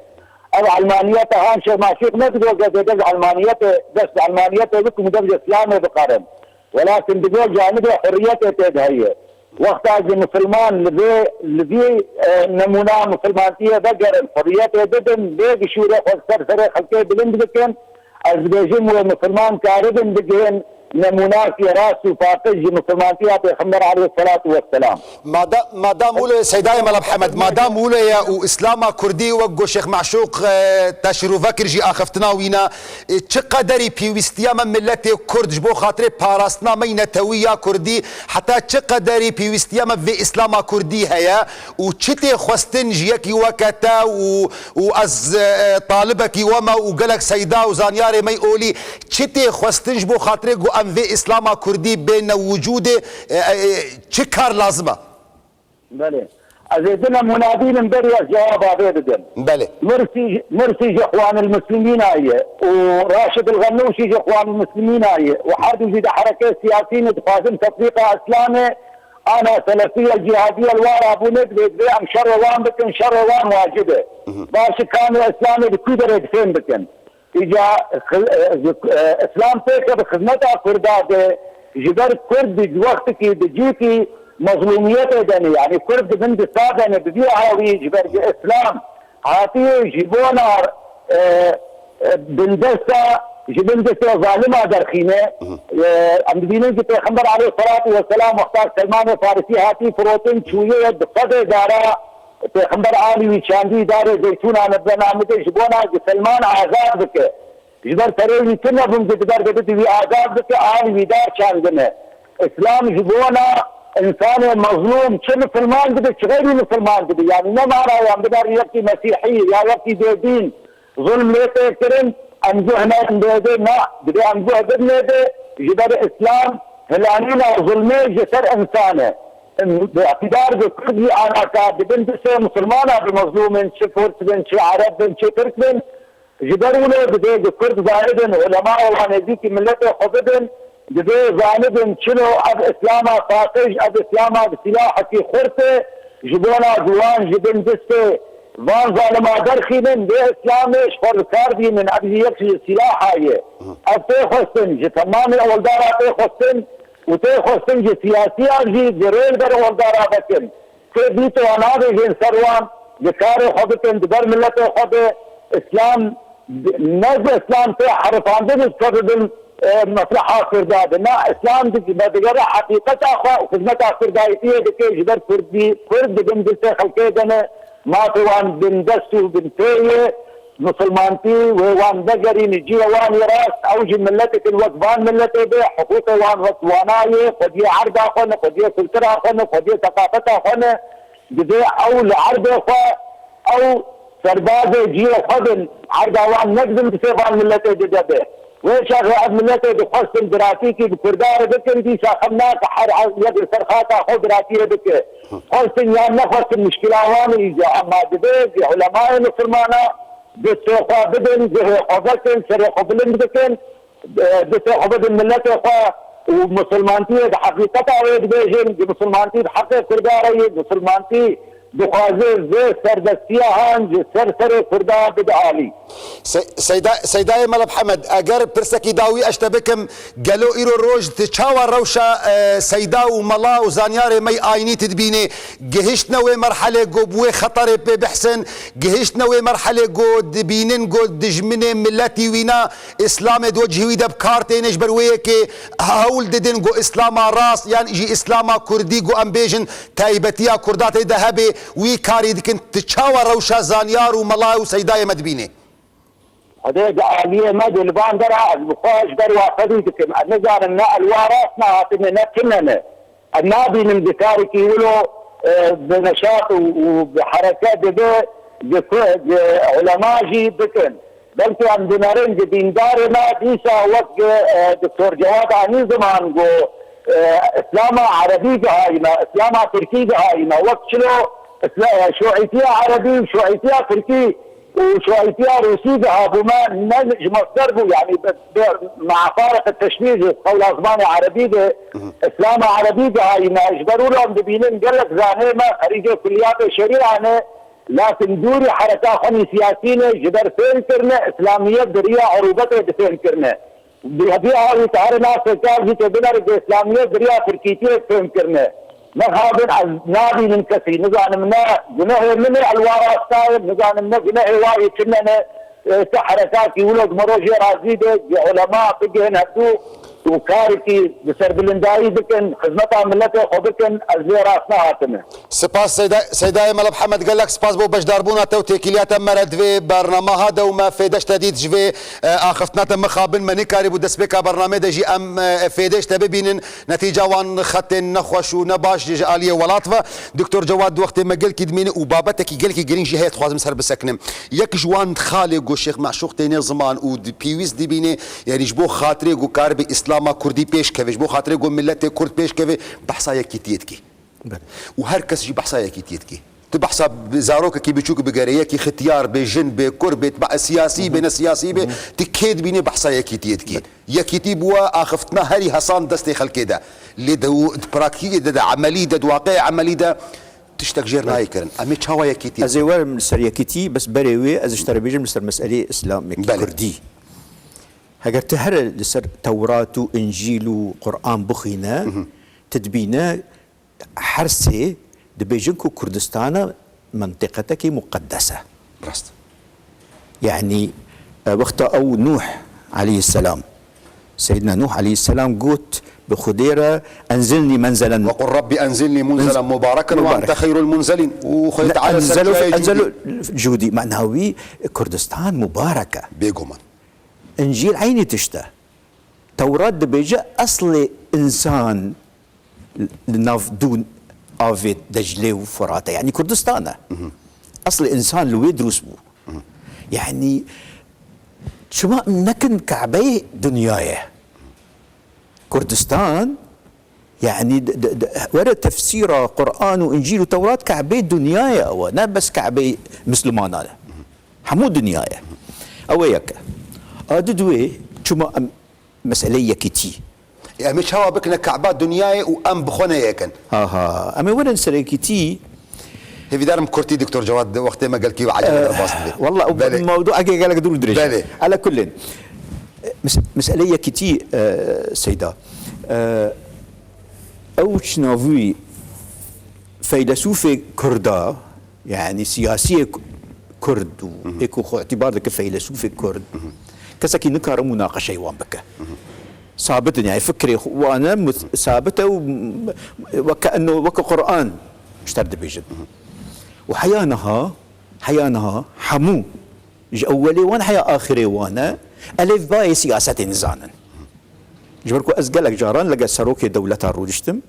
Ev elmaniyeta han Şêx Maşûq nedigot ku dê ez elmaniyetê, dest bi elmaniyetê bikim û dev ji Îslamê biqerim. Welakin digot, janibê hurriyetê tê de heye. Wexta ji misilman li vê, li vî, e, nemûna misilmantiyê vegerin, hurriyetê bidin, bê bişûre xwe ser serê xelkê bilind bikin, ez dibêjim wê misilman karibin bigihên nemûnakî rast û paqij ji misilmantiya Pêxember aleyhisselatu vesselam. Madam, madam wilo ye Seydayê Mela Mihemed, madam wilo ye û Îslama Kurdî wek ku Şêx Meşûq, e, te şirove kir jî axiftina wî ne, e, çi qederî pêwîstiya me miletê Kurd ji bo xatirê parastina me yî netewî ya Kurdî, heta çi qederî pêwîstiya me vê Îslama Kurdî heye û çi tê xwestin ji yekî weke te û, û ez, e, talibekî we me û gelek seyda û zanyarê me yî olî, çi tê xwestin ji bo xatirê ku em vê Îslama Kurdî bêne wicûdê, e, e, çi kar lazim e? Belê. Ez ê du nemûna bînim berî ez cewaba vê bidim. Belê. Mursî, Mursî ji Xwanil Muslimîna ye û Raşid El Xennûşî ji Xwanil Muslimîna ye û her du jî di hereke siyasî ne dixwazin tetbîqa Îslamê, ana selefiye cihadiye li wa rabûne, divê, divê em şerê wan bikin, şerê wan wacib e. Baş e, kanê Îslamê di ku derê difêm bikin? Îca xi-, e, e, Îslam pêke bi xizmeta Kurda de, ji ber Kurd di wextikî, di cîkî mezlûmiyetê de ne, yanî Kurd di bin dista de ne, bi vî awî ji ber ku Îslam hatiye ji bona, e, e, bindesta, ji bin destê zalima derxîne. E, em dibînin ku Pêxember aleyhisselatu vesselam wexta Selmanê Farisî hatî firotin, çûye di qedê dara Pêxember alî wî çandî darê zeytûnan bi namê de ji bona ku Selman azad bike. Ji ber serê wî tune bûn ku di ber de bidî wî azad bike, alî wî dar çandine. Îslam ji bona însanê mezlûm çi misilman dibe, çi xeyrî misilman dibe. Yanî ne manayan bidarî wekî mesîhî ya wekî bêdîn zulm lê tê kirin, em guh ne bêdê, na, divê em guh bidinê de, ji ber Îslam hilanîna zulmê ji ser însan e. Îqtîdar bi Kurd jî anaka dibin distê misilmana bi mezlûm in, çi Furs bin, çi Ereb bin, çi Tirk bin. Ji ber wilo divê bi Kurd zanibin, ulemayê wan nêzîkî miletê xwe bibin, divê zanibin çilo ev Îslama paqij, ev Îslama bi sîlahekî xurt e, ji bona ku wan ji bin distê van zalima derxînin, vê Îslamê ji xwe bi kar bînin, ev jî yek ji sîlaha ye. Ev tê xwestin, ji temamê oldara tê xwestin û tê xwestin ji siyasiyan jî di rê li ber oldara vekin. Tê dît wan nabêjin ser wan, di karê xwe bikin, di ber miletê xwe de Îslam, ne ji Îslam tê herifandin û dikevibin, e, mesleha Kurda de. Na, Îslam di-, me digere heqîqeta xwe û xizmeta Kurdayetiyê dike, ji ber Kurdî, Kurd di bin distê xelkê de ne, mafê wan bin dest û bin pê ye. Misilmantî wê wan vegerîne cihê wan yê rast, ew jî miletek in wek van miletê be, hiqûqê wan wek wana ye, xwediyê erda xwe ne, xwediyê kultura xwe ne, xwediyê seqafeta xwe ne. Divê ew li erdê xwe, ew serbazê cihê xwe bin, erda wan nedibin distê van miletê dide be. Wê çaxê ev miletê dixwestin biratîkî bi Kurda re bikin, dîsa xem nake her, her yek li ser xaka xwe biratiyê bike. Xwestin yan nexwestin muşkila wan e îca, emma divê ji ulemayê misilmana destê xwe bidin, guhê xwe vekin, serê xwe bilind bikin, e, destê xwe bidin miletê xwe û misilmantiyê di heqîqeta wê dibêjin, ku misilmantî bi heqê Kurda re ye, misilmantî dixwaze vê serbestiya han ji ser serê Kurda bide alî. Se-, Seyda-, Seydayê Mela Mihemed, eger pirsekî dawî ez te bikim, gelo îro roj tu çawa rewşa, e, seyda û mela û zanyarê me yî ayînî tu dibînî? Gihiştine wê merhelê ku bi wê xeterê pê bihsin, gihiştine wê merhelê ku dibînin ku dijminê miletî wîna Îslamê di wecihî wî de bi kar têne, ji ber wê yekê hewl didin ku Îslama rast yan jî Îslama Kurdî ku em bêjin taybetiya Kurda tê de hebe, wî karî dikin. Tu çawa rewşa zanyar û mela û seydayê me dibînî? Xwedê di aliyê me de li van dera ez bi xwe ji ber wa xwedî dikim. Ez nizanim ne elwa rast ne hatine ne tune ne. Em nabînin bi karekî wilo, e, bi neşat û, û bi hereke dibe, di ku, di ulema jî bikin. Belkî em dinerin di dîndarê me dîsa wek, e, Doktor Cewad Anî ziman ku, e, Îslama Erebî gihayî me, Îslama Tirkî gihayî me. Wek çilo Îsla-, e, Şuîtiya Erebî û Şuîtiya Tirkî û şahîtiya Rûsî de habûme ne ji masder bû, yanî bi, bi, مع فارق التشبيه ji qewla zimanê erebî de, Îslama erebî de hayî me. Ji ber wilo em dibînin gelek zanê me xerîcê kulliyatê şerîa ne, lakin dûrî hereka xwe nî siyasî ne, ji ber fêm kirine, Îslamiyet di riya urûbetê difêm kirine. Bi vî awî te here nasê kar jî tê binere ku Îslamiyet bi riya tirkîtiyê fêm kirine. Mixabin ez nabînim kesî, nizanim ne gunehê min e elwa rasta ye, nizanim ne gunehê wa yê çi ne ne. E, ti herekakî wilo di mero jê razî be, di ulema bigihên hevdû û karekî bi serbilindayî bikin, xizmeta miletê xwe bikin, ez lê rast nehatime. Spas Seyda-, Seydayê Mela Mihemed, gelek spas bo beşdarbûna te û têkiliya te me re di vê bernameha de û me fêdeş te dît ji vê, e, axiftina te mixabin me nikarîbû destpêka bernamê de jî em, e, fêdeş te bibînin. Netîca wan xetên nexweş û ne baş ji aliyê welat ve. Doktor Cewad, wextê me gelkî dimîne û babetekî gelkî girîng jî heye dixwazim ser bisekinim. Yek ji wan xalê ku Şêx Meşûq têne ziman û di pîwîst dibîne, yanî ji bo xatirê ku karibê Îslama Kurdî pêş keve, ji bo xatirê ku miletê Kurd pêş keve, behsa yekîtiyê dikî. Belê. Û her kes jî behsa yekîtiyê dikî. Tu behsa bi zarokekî biçûk bigere, yekî xitiyar bê, jin bê, kur bê, ba-, siyasî bê, ne siyasî bê, tu kê dibînî behsa yekîtiyê dikî. Belê. Yekîtî bûye axiftina herî hesan destê xelkê de. Lê de û di praktîkê de, di emelî de, di waqiê emelî de tiştek jêr nayê kirin. Em ê çawa yekîtiyê Ez ê werim li ser yekîtî, bes berê wê ez ji te re bêjim li ser meseleyê Îslamekî Belê. Kurdî. Heger tu here li ser Tewrat û Încîl û Quran bixwîne, tu dibîne her sê dibêjin ku Kurdistana mentiqetekî muqeddes e. Rast. Yanî, e, wexta ew Nûh aleyhisselam, Seyyidina Nûh aleyhisselam got bi Xwedê re, "Enzilnî menzelen" وقل رب أنزلني منزلا مباركا وأنت خير المنزلين. Û Xwedê Teala ser Enzelo, çiyayê enzelo cûdî. Cûdî. Mana wî Kurdistan mubarek e. Bêguman. Încîl eynî tişt e. Tewrat dibêje eslê însan li nav dû avê Declê û Furat e. Yanî Kurdistan e. Eslê însan li wê dirûst bû. Yanî çima em nekin Kabeyê dinyayê? Kurdistan, yanî d-, d-, d-, were tefsîra Quran û Încîl û Tewrat Kabeyê dinyayê ew e. Ne bes Kabeyê Mislimanan e. Hemû dinyayê. Ew e yek e. A di duwê çima em meseleyê yekîtî. Em ê çawa bikine Kaba dinyayê û em bi xwe ne yek in? Ha, ha. Em ê werin ser yekîtî. Hêvîdarim kurtî, Doktor Cewad, wextê me gelkî ecele derbas dibe. Walla, Belê. Mewdûekê gelek dûr dirêj e. Belê. Ala kullin. Mes-, meseleyê yekîtî, e, Seyda. E, ew çinavûyî feylesûfê Kurda, yanî siyasiyê Ku-, Kurd û ê ku xwe îtîbar dike feylesûfê Kurd, kesekî nikare munaqeşeyê wan bike. Sabit in, yanî fikrê xwe wan e, mut-, sabit e û m-, weke eno, weke Quran ji te re dibêjin. Û heya niha, heya niha hemû ji ewwelê wan heya axirê wan e, elêfbayê siyasetê nizanin. Ji ber ku ez gelek caran legel serokê dewleta rûdiştim,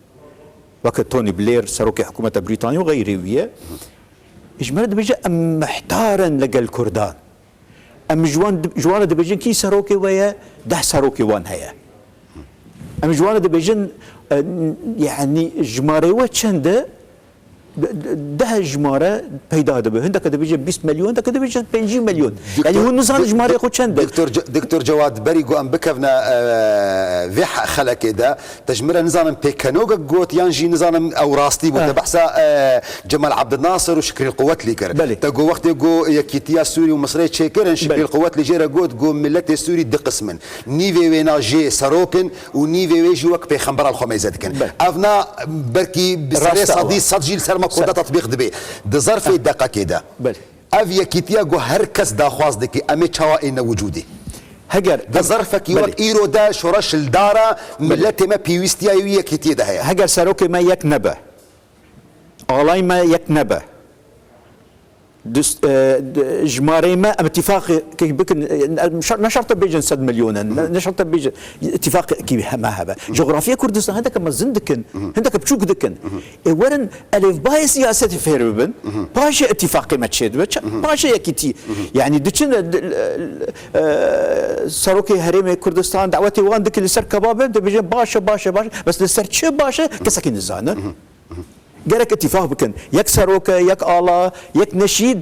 weke Tony Blair, serokê hikûmeta Brîtanya û xeyrê wî ye. Ji me re dibêje, em mihtar in li gel Kurdan. Em ji wan, ji wan re dibêjin, kî serokê we ye? Deh serokê wan heye. Em ji wan re dibêjin, e, yanî jimarê we çend e? De-, de-, deh jimare peyda dibe. Hindeke dibêje bîst milyon, hindeke dibêje pêncî milyon. Yanî hûn nizanin jimarê xwe çend e? Doktor Ce-, Doktor Cewad, berî ku em bikevne, e, vê he-, xelekê de, te ji min re nizanim pêkenogek got, yan jî nizanim ew rastî bû. Eh. Te behsa, e, Cemal Abdulnasir û Şikrîl Quwetlî kir. Belê. Te got wextê ku yekîtiya Sûrî û Misirê çêkirin, Şikrîl Belê. Quwetlî jê re got, got miletê Sûrî du qism in. Nîvê wêna jê serok in û nîvê wê jî wek pêxembera li xwe mêze dikin. Belê. Evna belkî bi serê Rast e sedî wa. sed jî li ser me Kurda Ser. tatbîq dibe. Di zerfê Ah. deqekê de. Belê. Ev yekîtiya ku her kes daxwaz dike, em ê çawa êne wicûdê? Heger Di em zerfekî Belê. wek îro de şoreş li dar e, Belê. miletê me pêwîstiya wî yekîtiyê de heye. Heger serokê me yek nebe, alay me yek nebe, Dust-, e, d-, jimarê me em îtîfaqê bikin, e, ne şer-, ne şert e bêjin sed milyon in, ne, ne şert e bêjin îtîfaqekî heme hebe. Cografya Kurdistan hindeke mezin dikin, hindeke biçûk dikin. Ê werin elêfbayê siyasetê fêr bibin, paşê îtîfaqê me çêdibe, ça-, paşê yekîtî. Yanî diçin, e, d-, e, serokê herêmê Kurdistan dawetê wan dikin li ser kebabê, dibêjin baş e, baş e, baş e. Bes li ser çi baş e, kesekî nizane. Gerek îtîfaq bikin. Yek serok e, yek ala, yek neşîd,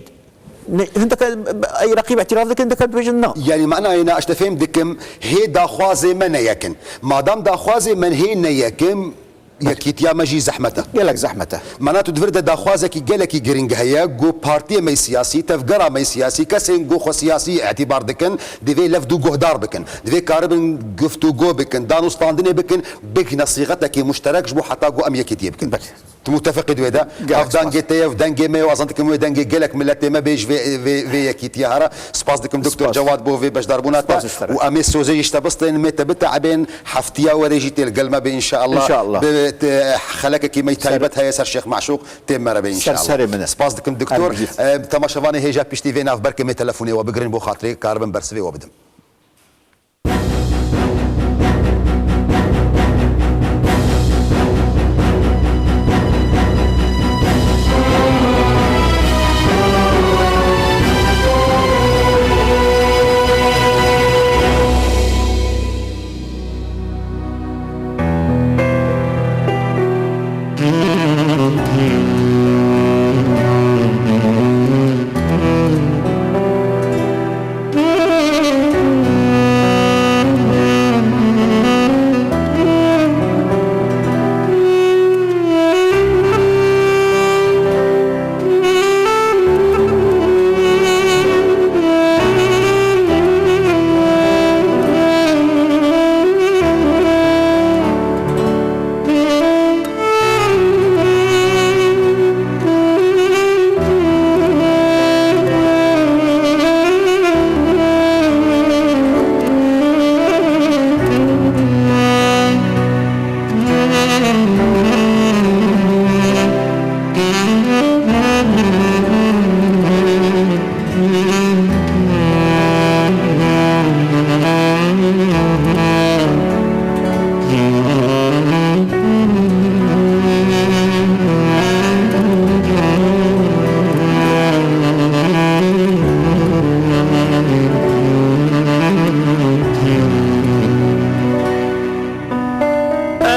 Ne, hindek ey reqîb îtîraf dikin, hindek dibêjin na. Yanî manayê na, işte fêm dikim, hê daxwazê me ne yek in. Madam daxwazê me hê ne yek in, yekîtiya me jî zehmet e. Gelek zehmet e. Mana tu di vir de daxwazekî gelekî giring heye, ku partiyê me siyasî, tevgera me siyasî, kesên ku xwe siyasî îtîbar dikin, divê levdû guhdar bikin. Divê karibin guftûgo bikin, danûstandinê bikin, bigihne sîxetekî muşterek ji bo heta ku em yekîtiyê bikin. Belê. Tu mutefeqî di wê de. Gelek spas. Ev dengê te ye, ev dengê me ye, û ez dikim wê dengê gelek miletê me bê ji vê, vê, vê yekîtiya here. Spas dikim Doktor Cewad bo vê beşdarbûna te. Spas ji te re. Û em ê sozê jî ji te bistên, mê te biteebên, heftiya werê jî tê li gel me bê înşeallah. Înşeallah. Bi te, xelekekî me taybet heye ser Şêx Meşûq, tê me re bê înşeallah. Ser serê min e. Spas dikim Doktor. Em, temaşevanê hêja piştî vê navberkê mê telefonê we bigirin bo xatirê karibin bersivê we bidim.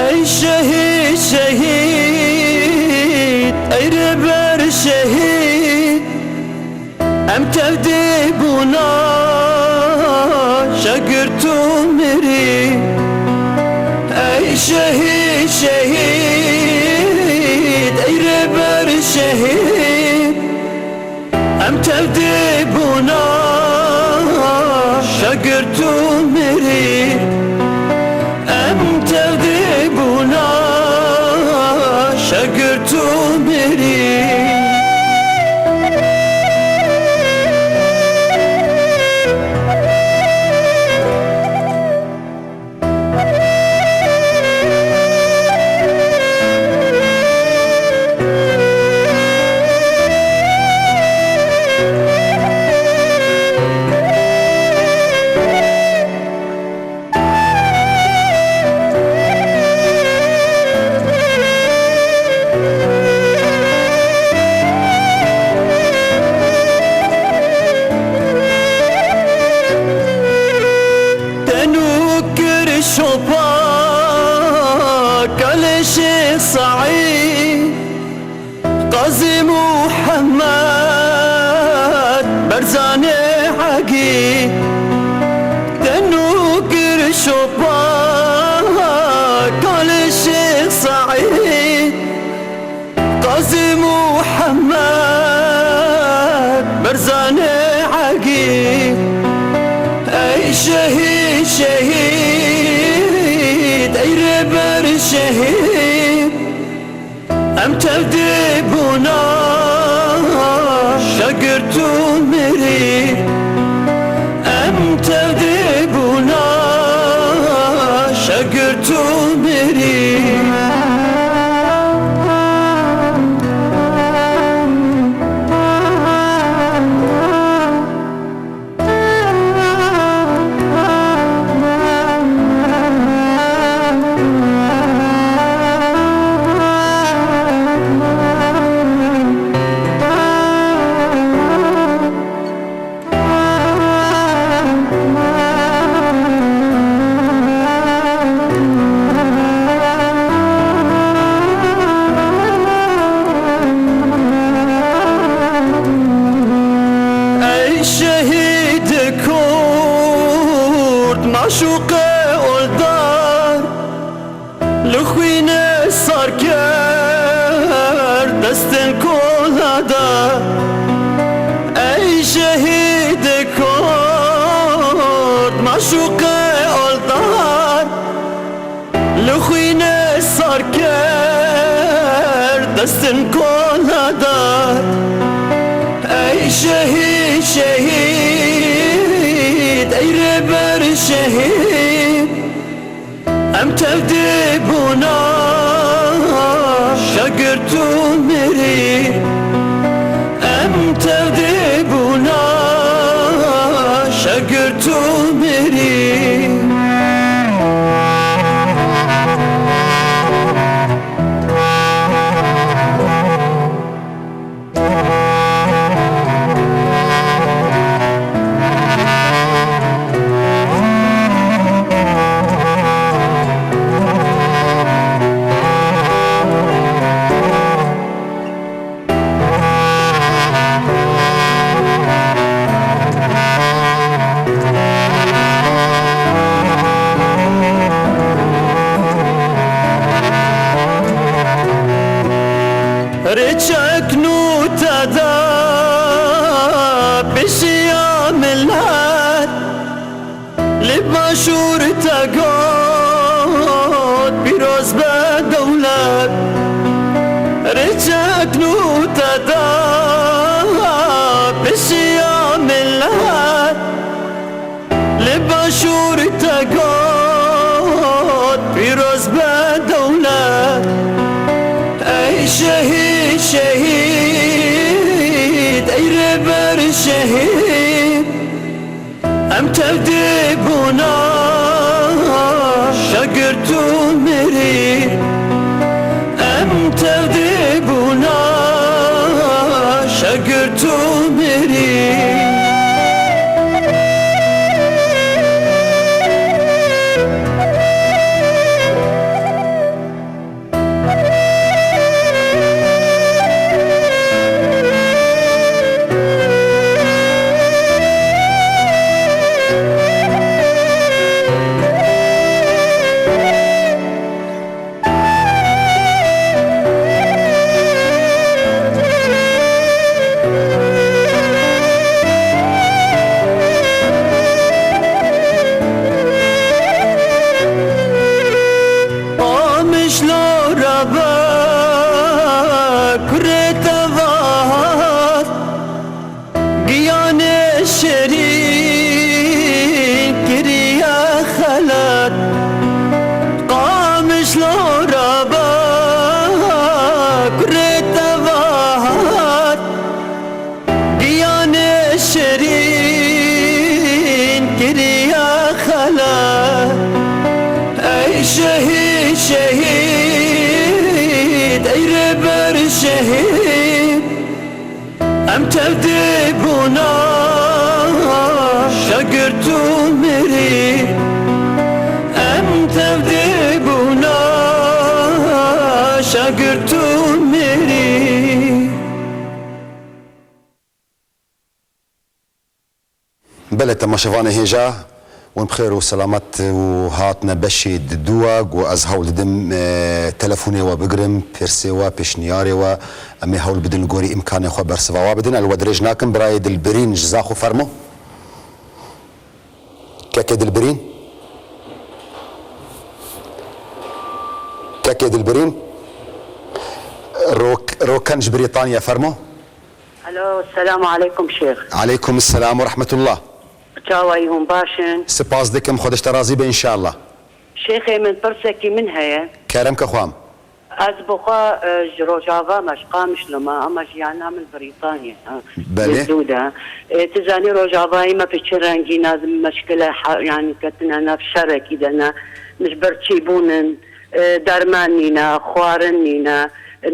Ey şehîd, şehîd, ey rêber şehîd, em tevdî bûna şegir tu mirî. Ey şehîd, şehîd, ey rêber şehîd, em tevdî bûna şegir tu mirî. Em tevdî bûna şegir tu mirî. Te nû kir şopa kalê Şêx Seîd, Qazî Muhammed Berzanê Hegî. Te nû kir şopa kalê Şêx Seîd, Qazî Muhammed Berzanê Hegî. Ey şehîd, şehîd, ey rêber şehîd, em tevdî bûna şegir tu mirî. Em tevdî bûna şegir tu mirî. Li xwîne sar kir destin kola dar. Ey şehîd, şehîd, ey rêber şehîd. Em tevdê bûna şagirt û mirî. Em tevdê bûna şagirt û mirî. Rêçek nû te da pêşiya milet. Li başûr te got pîroz be dewlet. Rêçek nû te da pêşiya milet. Li başûr te got pîroz be dewlet. Ey şehîd, şehîd, ey rêber şehîd. Em tevdê bûna şagirt û mirî. Em tevdê bûna şagirt û mirî. Qamişlo rabe kurê te ve hat. Giyanê şêrîn kiriye xelat. Qamişlo rabe kurê te ve hat. Giyanê şêrîn kiriye xelat. Ey şehîd, şehîd, ey rêber şehîd. Em tevdê bûna şagirt û mirî. Em tevdê bûna şagirt û mirî. Belê, temaşevanê hêja, hûn bi xêr û selamet û hatine beşê diduwa ku ez hewl didim, e, telefonê we bigirim, pirsê we, pêşniyarê we, em ê hewl bidin li gorî îmkanê xwe bersiva we bidin. Ez li we dirêj nakim, birayê Dilbirîn ji Zaxo, fermo. Kekê Dilbirîn. Kekê Dilbirîn. Rok-, Roken ji Brîtanya, fermo. Alo, selamu aleykum şêx. Aleykum selam û rehmetullah. Çawa yî, hûn baş in? Spas dikim, Xwedê ji te razî be înşallah. Şêxê min, pirsekî min heye. Kerem ke xwam. Ez bi xwe, e, ji Rojava me, ji Qamişlo me, ama jiyana min Brîtanya, e, Belê. Li dû de. E, tu zanî Rojavayê me bi çi rengî ne, meşkile ha-, yanî ketine nav şerekî de ne, min ji ber çîbûn in. E, derman nîne, xwarin nîne,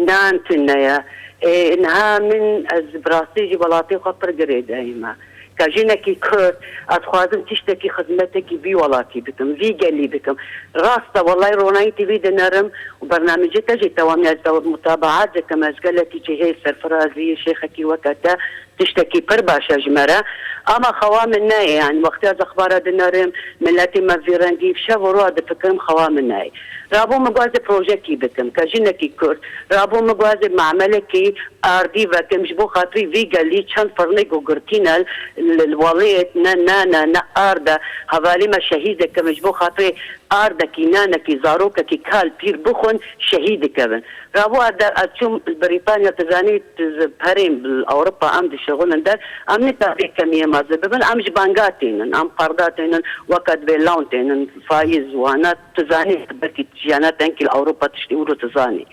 nan tune ye. E, niha min, ez bi rastî ji welatê xwe pir girêdayî me. Ka jinekî Kurd, ez xwazim tiştekî, xizmetekî vî welatî bikim, vî gelî bikim. Rast e, welay Ronahî T V dinerim û bernamêjê te jî tewamî ez te mutabaat dikim, ez gelekî cihê serfirazî, şêxekî weke te, tiştekî pir baş e ji me re. Ama xewa min neyê, yanî wextê ez exbara dinerim, miletê me vî rengî şev û roj difikirim, xewa min neyê. Rabû min guazê projekî bikim, ke jinekî Kurd, rabû min guazê mamelekî ardî vekim, ji bo xatirî vî gelî çend firnê ku girtîne li, li welêt, ne, ne, ne, ne ard e, hevalê me şehîd dikim, ji bo xatirê ardekî, nanekî, zarokekî kal pîr bixwin, şehîd dikevin. Ravo ez der, ez çûm li Brîtanya, tu zanî, tu zi-, perên li Ewropa em dişixulin der, em nikare kemiyê me zê bibin, em ji banga tênin, em qerda tênin, weke divê lawn tênin, faiz, wana, tu zanî, belkî jiyana tenkî li Ewropa tiştî wilo tu zanî.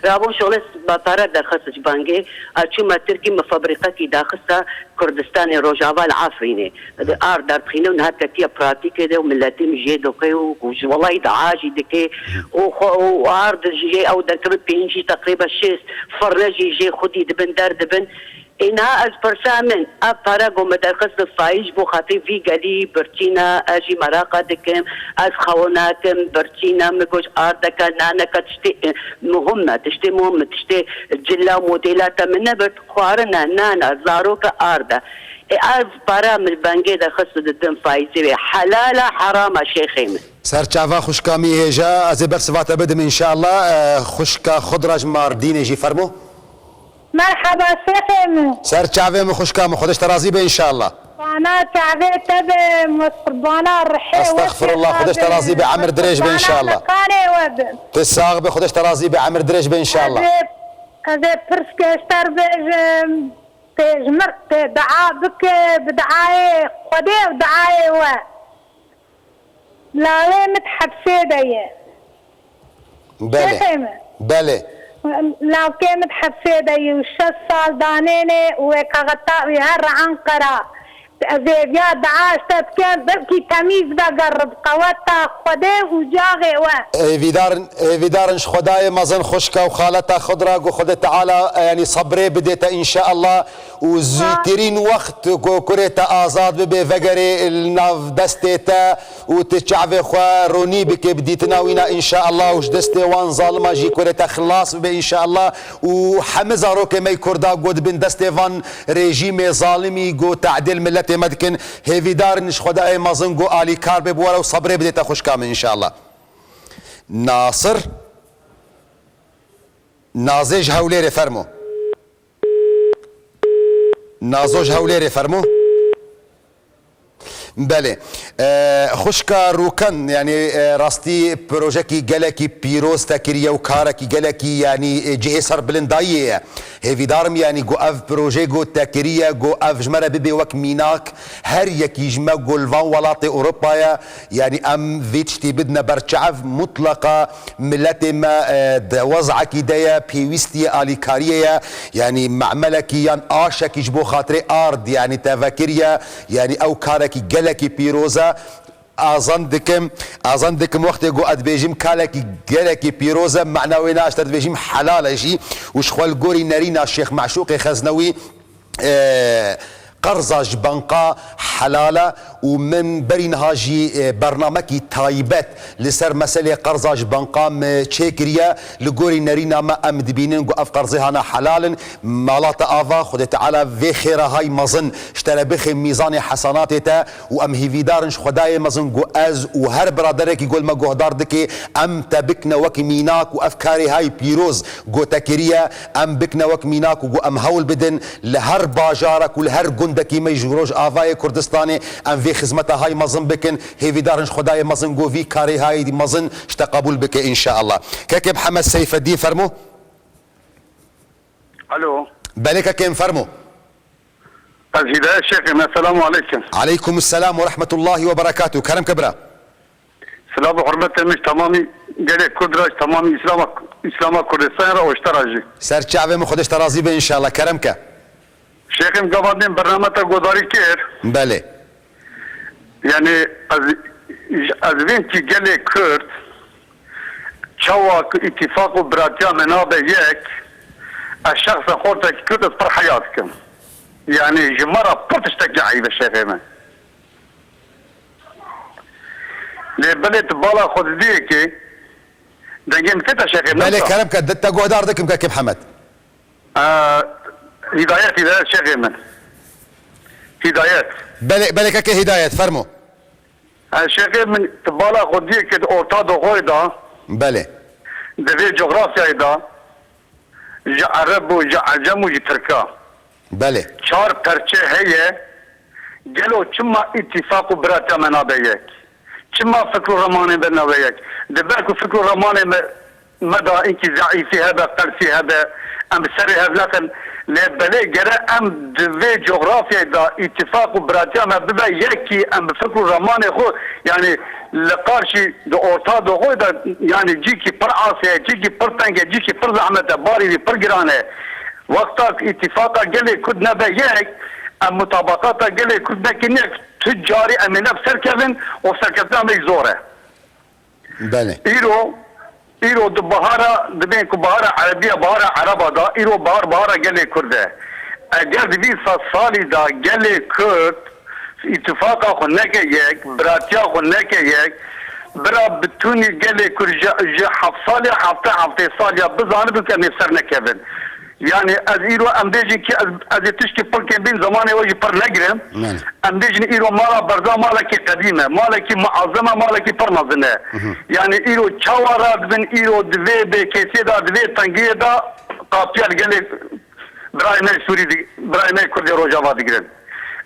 Ravo şoxlê ba pere derxist ji bangê, ez çûme Tirkî, min fabrîqekî daxista Kurdistanê Rojava li Efrînê. Di ar derdixîne û niha ketiye pratîkê de û miletê min jê doqê û, û ji welayî dua jî dike û xwe û ar di jê ew derkevin pêncî teqrîben şêst firne jî jê xwedî dibin derdibin. Ê niha ez pirsa min, ev pere ku min derxist bi faiz bo xatirê vî gelî birçî ne, ez jî meraqa dikim, ez xew nakim, birçî ne, min got ardeke, naneke tiştê, e, muhim e, tiştê muhim e, tiştê cilla modêla te min nebir, xwarine, nane, zaroke arde. Ê, ev pere min bengê de xist û didim faîzê wê. Helal e, heram e, şêxê min. Ser çava xwişka min hêja, ez ê bersiva te bidim înşallah. E, xwişka Xudra ji Mardînê jî fermo. Merhaba şêxê min. Ser çavê min xwişka min, Xwedê ji te razî be înşallah. Bana çavê te be, qurbana rihê we. Estexfirullah, Xwedê ji te razî be, emir dirêj be înşallah. Kanê we bin. Tu sax be, Xwedê ji te razî be, emir dirêj be înşallah. Ez ê, ez ê pirsgê ji te re bêjim. Pêşmird tê dua bike, bi duayê Xwedê û duayê we. Lawê min di hepsê de ye. Belê. Şêxê min. Belê. Lawkê min di hepsê de ye û şeş sal danêne û wê kaxeta wî her Enqera. Ez ê viya dua ji te bikim, belkî temîz vegere bi qeweta Xwedê û caxê we. Hêvîdar in, hêvîdar in ji Xwedayê mezin xwişka û xaleta Xudra ku Xwedê Teala, e, yanî sebrê bidê te înşeallah û zûtirîn wext ku kurê te azad bibe vegerê li nav destê te û tu çavê xwe ronî bike bi dîtina wîna înşeallah û ji destê wan zalima jî kurê te xilas bibe înşeallah û hemî zarokê me yê Kurda ku dibin destê van rejîmê zalimî ku tehdê li miletê me dikin, hêvîdar in ji Xwedayê mezin ku alîkar be bi we re û sebrê bidê te xwişka min înşeallah. Nasir, Nazê ji Hewlêrê fermo. Nazo ji Hewlêrê fermo. Belê. E, xwişka Rûken, yanî, e, rastî projekî gelekî pîroz te kiriye û karekî gelekî, yanî, e, cihê serbilindayiyê ye. Hêvîdar im, yanî, ku ev projeyê ku te kiriye, ku ev ji me re bibe wek mînak, her yekî ji me ku li van welatê Ewropa ye, yanî, em vê tiştî bidine ber çav, mutleqa miletê me, e, di wez'ekî de ye, pêwîstî ye alîkariyê ye, yanî, me'melekî yan aşekî ji bo xatirê ard, yanî, te vekiriye, yanî, ew karekî gelekî pîroz e. Azan dikim, azan dikim wextê ku ez dibêjim kalekî gelekî pîroz e, mena wê ne, ez te dibêjim helal e jî û ji xwe li gorî nerîna Şêx Meşûqê Xeznewî, e, qerza ji banka helal e û min berî niha jî, e, bernamekî taybet li ser meselê qerza ji banka min çêkiriye. Li gorî nerîna me em dibînin ku ev qerzê hana helal in. Mala te ava, Xwedê Teala vê xêra hay mezin ji te re bixê mîzanê hesanatê te. Û em hîvîdar in ji Xwedayê mezin ku ez û her biraderekî ku li me guhdar dike, em te bikine wek mînak û ev karê hay pîroz ku te kiriye, em bikine wek mînak û ku em hewl bidin li her bajarek û li her gundekî me ji Rojavayê Kurdistanê em vê xizmeta hay mezin bikin. Hêvîdar in ji Xwedayê mezin ku vî karê hay mezin ji te qebûl bike înşeallah. Kekê Mihemed Seyfeddîn fermo. Alo. Belê kekê min fermo. Ez Hîdayet Şêxê me. Selamu aleykum. Aleykum selam ve rahmetullahi ve berekatuhu. Kerem ke bira. Silav û hurmetê min ji temamî gelê Kurd re, ji temamî Îslama, Îslama Kurdistanê re û ji te re jî. Ser çavê min, Xwedê ji te razî be înşallah. Kerem ke. Şêxê min, gava din bername te guhdarî kir. Belê. Yanî ez, ez vên kî gelê Kurd çawa ku îtîfaq û biratiya me nabe yek, ez şexsen xortekî Kurd ez pir heya dikim. Yanî ji me re pir tiştekî eyb e şêxê me. Lê belê tu bala xwe didiyê kê dengê min tê te şêxê min. Belê, kerem ke, te guhdar dikim kekê Mihemed. Ee, Hîdayet, Hîdayet şêxê min. Hîdayet. Belê, belê keke Hîdayet, fermo. Ee, şêxê min, tu bala xwe diyê ke di orta doxoyê de, Belê. di vê cografyayê de, ji Ereb û ji Ecem û ji Tirka. Belê. Çar perçe heye, gelo çima îtîfaq û biratiya me nabe yek? Çima fikr û ramanê me nabe yek? Dibe ku fikr û ramanê me, me da inkî zeîfî hebe, qersî hebe, em bi serê hev nexin. Lê belê gere em di vê cografyayê de îtîfaq û biratiya me bibe yekî, em bi fikr û ramanê xwe, yanî li qarşî di orta doğoyê de, yanî cîkî pir asê ye, cîkî pir teng e, cîkî pir zehmet e, barî wî pir giran e. Wexta ku îtîfaqa gelê Kurd nebe yek, em mutabaqata gelê Kurd nekin yek, tu carî em ê ne bi ser kevin û serkeftina me jî zor e. Belê. Îro, îro di bahara, dibên ku bahara erebî ye, bahara ereba da, îro bahar, bahara gelê Kurd e. Eger di vî sed salî da gelê Kurd îtifaqa xwe neke yek, biratiya xwe neke yek, bira bi tûnî gelê Kurd ji, ji heft salî, hevdeh, hevdeh salî ya bizanibin ku em ê ser nekevin. Yanî ez îro em bêjin ki ez, ez ê tiştî pir kêm bîn, zemanê we jî pir negirim. Belê. Em bêjin îro mala Berza malekî qedîm e, malekî muazzem e, malekî pir mezin e. Yanî îro çawa radibin, îro di vê bêkêsiyê de, di vê tengiyê de qatiya li gelê birayê me Sûrî di-, birayê me Kurdê Rojava digirin.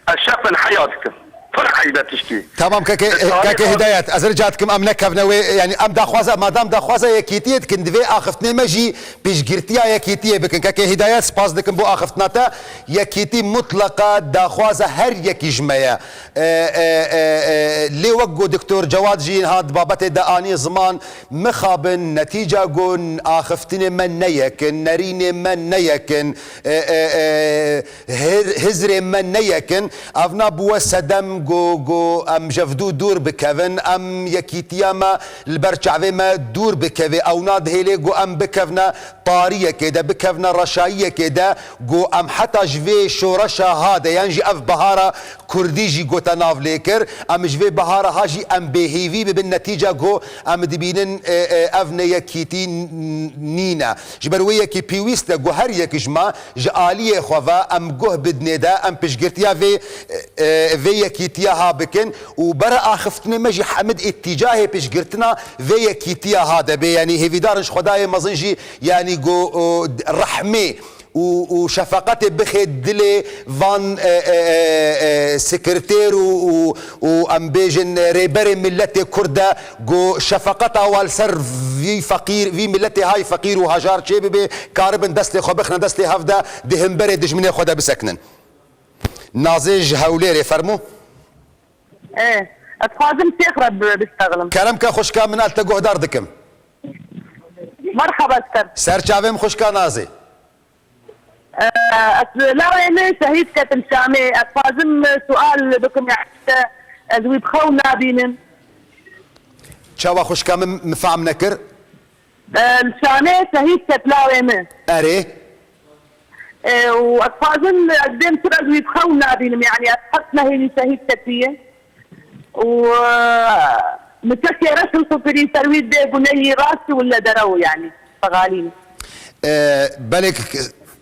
Ez şexsen heya dikim. Pir eyb e tiştî. Tamam keke, keke Hidayet, ez rica dikim em nekevne wê, yani em daxwaza, madam daxwaza yekîtiyê dikin, divê axiftinê me jî piştgirtiya yekîtiyê bikin. Keke Hidayet, spas dikim bo axiftina te. Yekîtî mutleqa daxwaza her yekî ji me ye. E, e, e, e, lê wek got Doktor Cewad jî ha di babetê de anî ziman, mixabin, netîca got axiftinê me ne yek in, nerînê me ne yek in, e, e, e, hir-, hizrê me ne yek in. Evna bûwe sedem got, got em ji ev dû dûr bikevin, em yekîtiya me li ber çavê me dûr bikeve. Ewna dihêlê got em bikevne tariyekê de, bikevne reşayiyekê de, got em heta ji vê şoreşa ha de, yan jî ev bihara kurdî jî gote nav lê kir. Em ji vê bihara ha jî em bêhêvî bibin, netîca got em dibînin, e, e, ev ne yekîtî n-, n-, nîne. Ji ber wê yekê pêwîst e got her yek ji me ji aliyê xwe ve em guh bidinê de, em piştgirtiya vê, e, e, vê yekîtiya ha bikin û bera axiftinê me jî hemid îtîcahê piştgirtina vê yekîtiya ha de bê. Yanî hêvîdar in ji Xwedayê mezin jî, yanî got, o, rehmê û, û şefeqetê bixê dilê van, e, e, e, e, sekretêr û, û, û em bêjin, e, rêberê miletê Kurd de, ku şefeqeta wan li ser vî feqîr, vî miletê hay feqîr û hajar çê bibe, karibin destê xwe bixine destê hev de, di hemberê dijminê xwe de bisekinin. Nazê ji Hewlêrê, fermo. Ê, ez dixwazim Şêx re bi-, biştexlim. Kerem ke xwişka min, ez te guhdar dikim. Merhaba ser. Ser çavê min xwişka Nazê. Ez lawê min şehîd ketim Şamê. Ez dixwazim sual bikim, yanî te, ez wî bi xew nabînim. Çawa xwişka min, min fehm nekir? Li Şamê şehîd ket lawê min. Erê. Û ez dixwazim, ez dêm tu, ez wî bi xew nabînim, yanî ez hez nehêlî şehîd ketiye. û, e, min kesê reş hilqifirî ser wî dê guneyî rast û wille derew, yanî xalî. E, belê,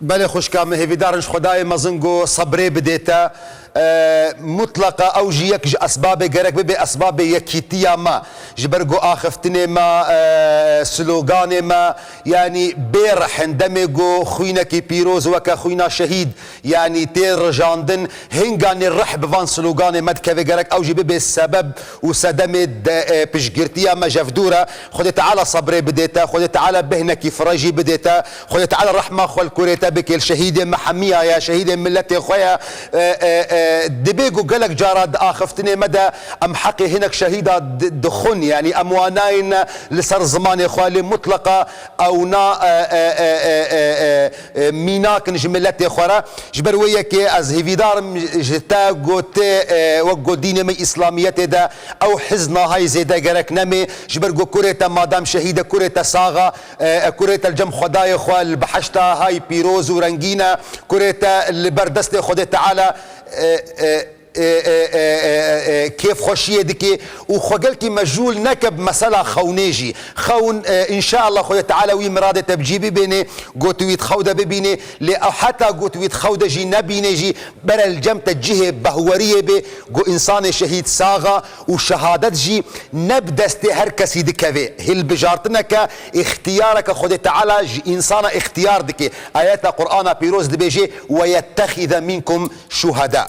belê xwişka min, hêvîdar in ji Xwedayê mezin ku sebrê bidê te. E, mutleqa ew jî yek ji esbabê gerek bibe esbabê yekîtiya me. Ji ber ku axiftinê me, e, sloganê me, yanî bê rih in, demê ku xwînekî pîroz weke xwîna şehîd, yanî tê rijandin, hinganê rih bi van sloganê me dikeve, gerek ew jî bibe sebeb û sedemê de, e, piştgirtiya me ji ev dûr e. Xwedê Teala sebrê bidê te, Xwedê Teala bêhnekî fireh jî bidê te, Xwedê Teala rehma xwe li kurê te bike, li şehîdê me hemiya ye, şehîdê miletê xwe ye. E, e, e, dibê ku gelek cara di axiftinê me de em heqê hinek şehîda di-, dixwin, yanî em wan nayêne li ser zimanê xwe, lê mutleqa ewna, e, e, e, e, e, e, e, mînak in ji miletê xwe re. Ji ber wê yekê ez hêvîdar im ji te ku tê, e, wek ku dînê me Îslamiyetê de ew hizna hay zêde gerek nemê. Ji ber ku kurê te madam şehîd e, kurê te sax e, e, kurê te li cem Xwedayê xwe li behişta hay pîroz û rengîn e. Kurê te li ber destê Xwedê Teala, e, e, e, e, e, e, e, kêfxweşiyê dike û xwe gelkî mejûl neke bi mesela xewnê jî. Xewn, e, înşeallah Xwedê Teala wî miradê te bi cî bibêne, ku tu wî di xew de bibînê, lê ew heta ku tu wî di xew de jî nebînê jî, bere li cem te cihê behweriyê bê, ku însanê şehîd sax e û şehadet jî ne bi destê her kesî dikeve. Hilbijartineke, îxtiyareke Xwedê Teala ji însana îxtiyar dike. Ayeta Qur'ana pîroz dibêje, "Ve yettexize minkum şuheda."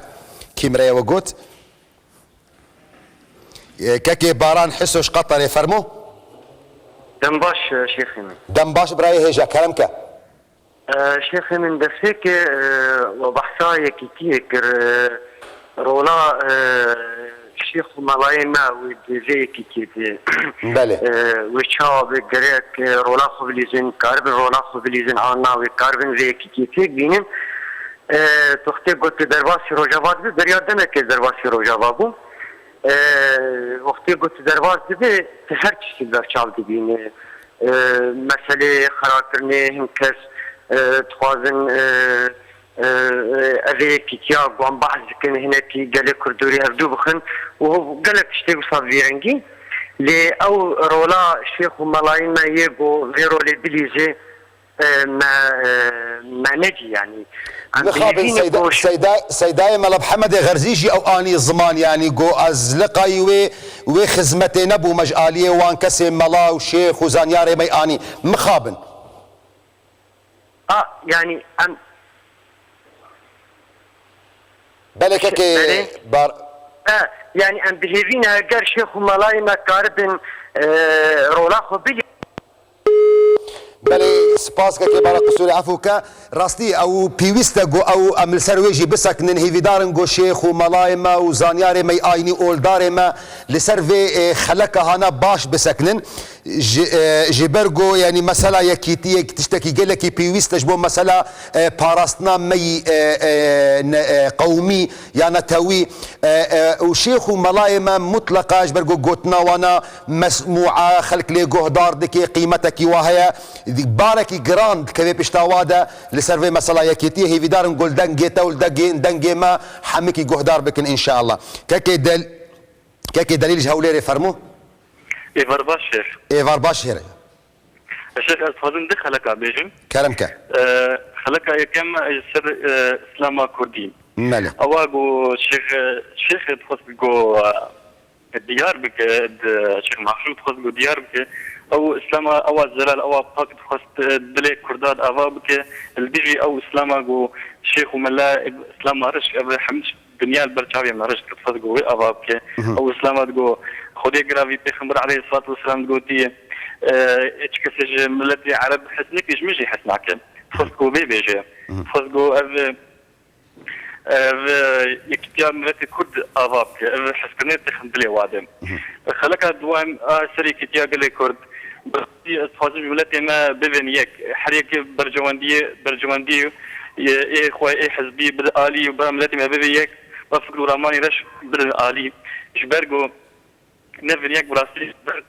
Kî min re ye we got? E, kekê Baran Hiso ji Qatarê, fermo. Dem baş, e, şêxê min. Dem baş birayê hêja, kerem ke. E, şêxê min, destpêkê, e, we behsa yekîtiyê kir, e, rola, e, şêx û melayê me wê di vê yekîtiyê de. Belê. E, wê çawa be gerek, e, rola xwe bilîzin, karibin rola xwe bilîzin, an na wê karibin vê yekîtiyê têk bînin. E, tu wextê got derbasî Rojava dibe, beriya demekê derbasî Rojava bû. E, wextê got derbas dibe, tu her tiştî berçav dibîne. E, meselê xirakirinê hin kes, e, dixwazin, e, e, e, ev ê yekîtiya ku em behs dikin, hinekî gelê Kurd dorî hevdû bixin û gelek tiştê wisa bi vî rengî. Lê ew rola şêx û melayên me yê ku vê rolê bilîzê, e, me, e, me nedî, yanî. Em Mixabin dihêvî ne Seyda, ku ş- Seyda, Seydayê Mela Mihemedê Xerzî jî ew anî ziman, yanî got, ez liqayî wê, wê xizmetê nebûme ji aliyê wan kesê mela û şêx û zanyarê me anî. Mixabin. A, yanî em Belê kekê Belê. Bar- E, yanî em dihêvî ne ger şêx û melayê me karibin, e, rola xwe bilî- Belê, spas kekê Bara, qisûrê efû ke. Rastî ew pêwîst e ku ew em li ser wê jî bisekinin. Hêvîdar in ku şêx û melayê me û zanyarê me yê ayînî, oldarê me li ser vê, e, xeleka hana baş bisekinin. Ji, e, ji ber ku, yanî, mesela yekîtiyê tiştekî gelekî pêwîst e ji bo mesela, e, parastina me yî, e, e, ne, e, qewmî ya netewî, e, e, û şêx û melayê me mutleqa ji ber ku gotina wana mesmûa, xelk lê guhdar dike, qîmetekî wa heye, barekî giran dikeve pişta wa de. Li ser vê mesela yekîtiyê hêvîdar in ku li dengê te û li dengê, dengê me hemikî guhdar bikin înşeallah. Kekê Del-, kekê Delîl ji Hewlêrê, fermo. Êvar baş şêx. Êvar baş şêx. Şêx, ez dixwazim du xeleka bêjim. Kerem ke. E, xeleka yekem ji ser, e, Îslama Kurdî. Belê. Ewa ku şêx, şêx dixwest ku, e, diyar bike, di, şêx Mahsûm dixwest ku diyar bike. Ew Îslama, ewa zelal, ewa pak dixwest, e, dilê Kurda de ava bike. Li dijî ew Îslama ku şêx û mela, Îslama riş, ev hemî dinya li ber çavê me riş dixwest ku wê ava bike. Mhm. Ew Îslama digo, Xwedê giravî Pêxember aleyhissalatu vesselam digotiye, e, hiç kesê ji miletê Ereb hes neke, ji min jî hes nake. Dixwest ku vê bêje. Mhm. Dixwest ku ev, ev yekîtiya miletê Kurd ava bike. Ev hezkirinê têxin dilê wa de. Mhm. Xeleka duwayem a ser yekîtiya gelê Kurd. Bi rastî ez dixwazim ji miletê me bibin yek. Her yek berjewendiyê, berjewendiyê ê xwe, ê hizbî bide alî û bira miletê me bibe yek. Ve fikr û ramanî reş bidin alî. Ji ber ku nevin yek bi rastî ber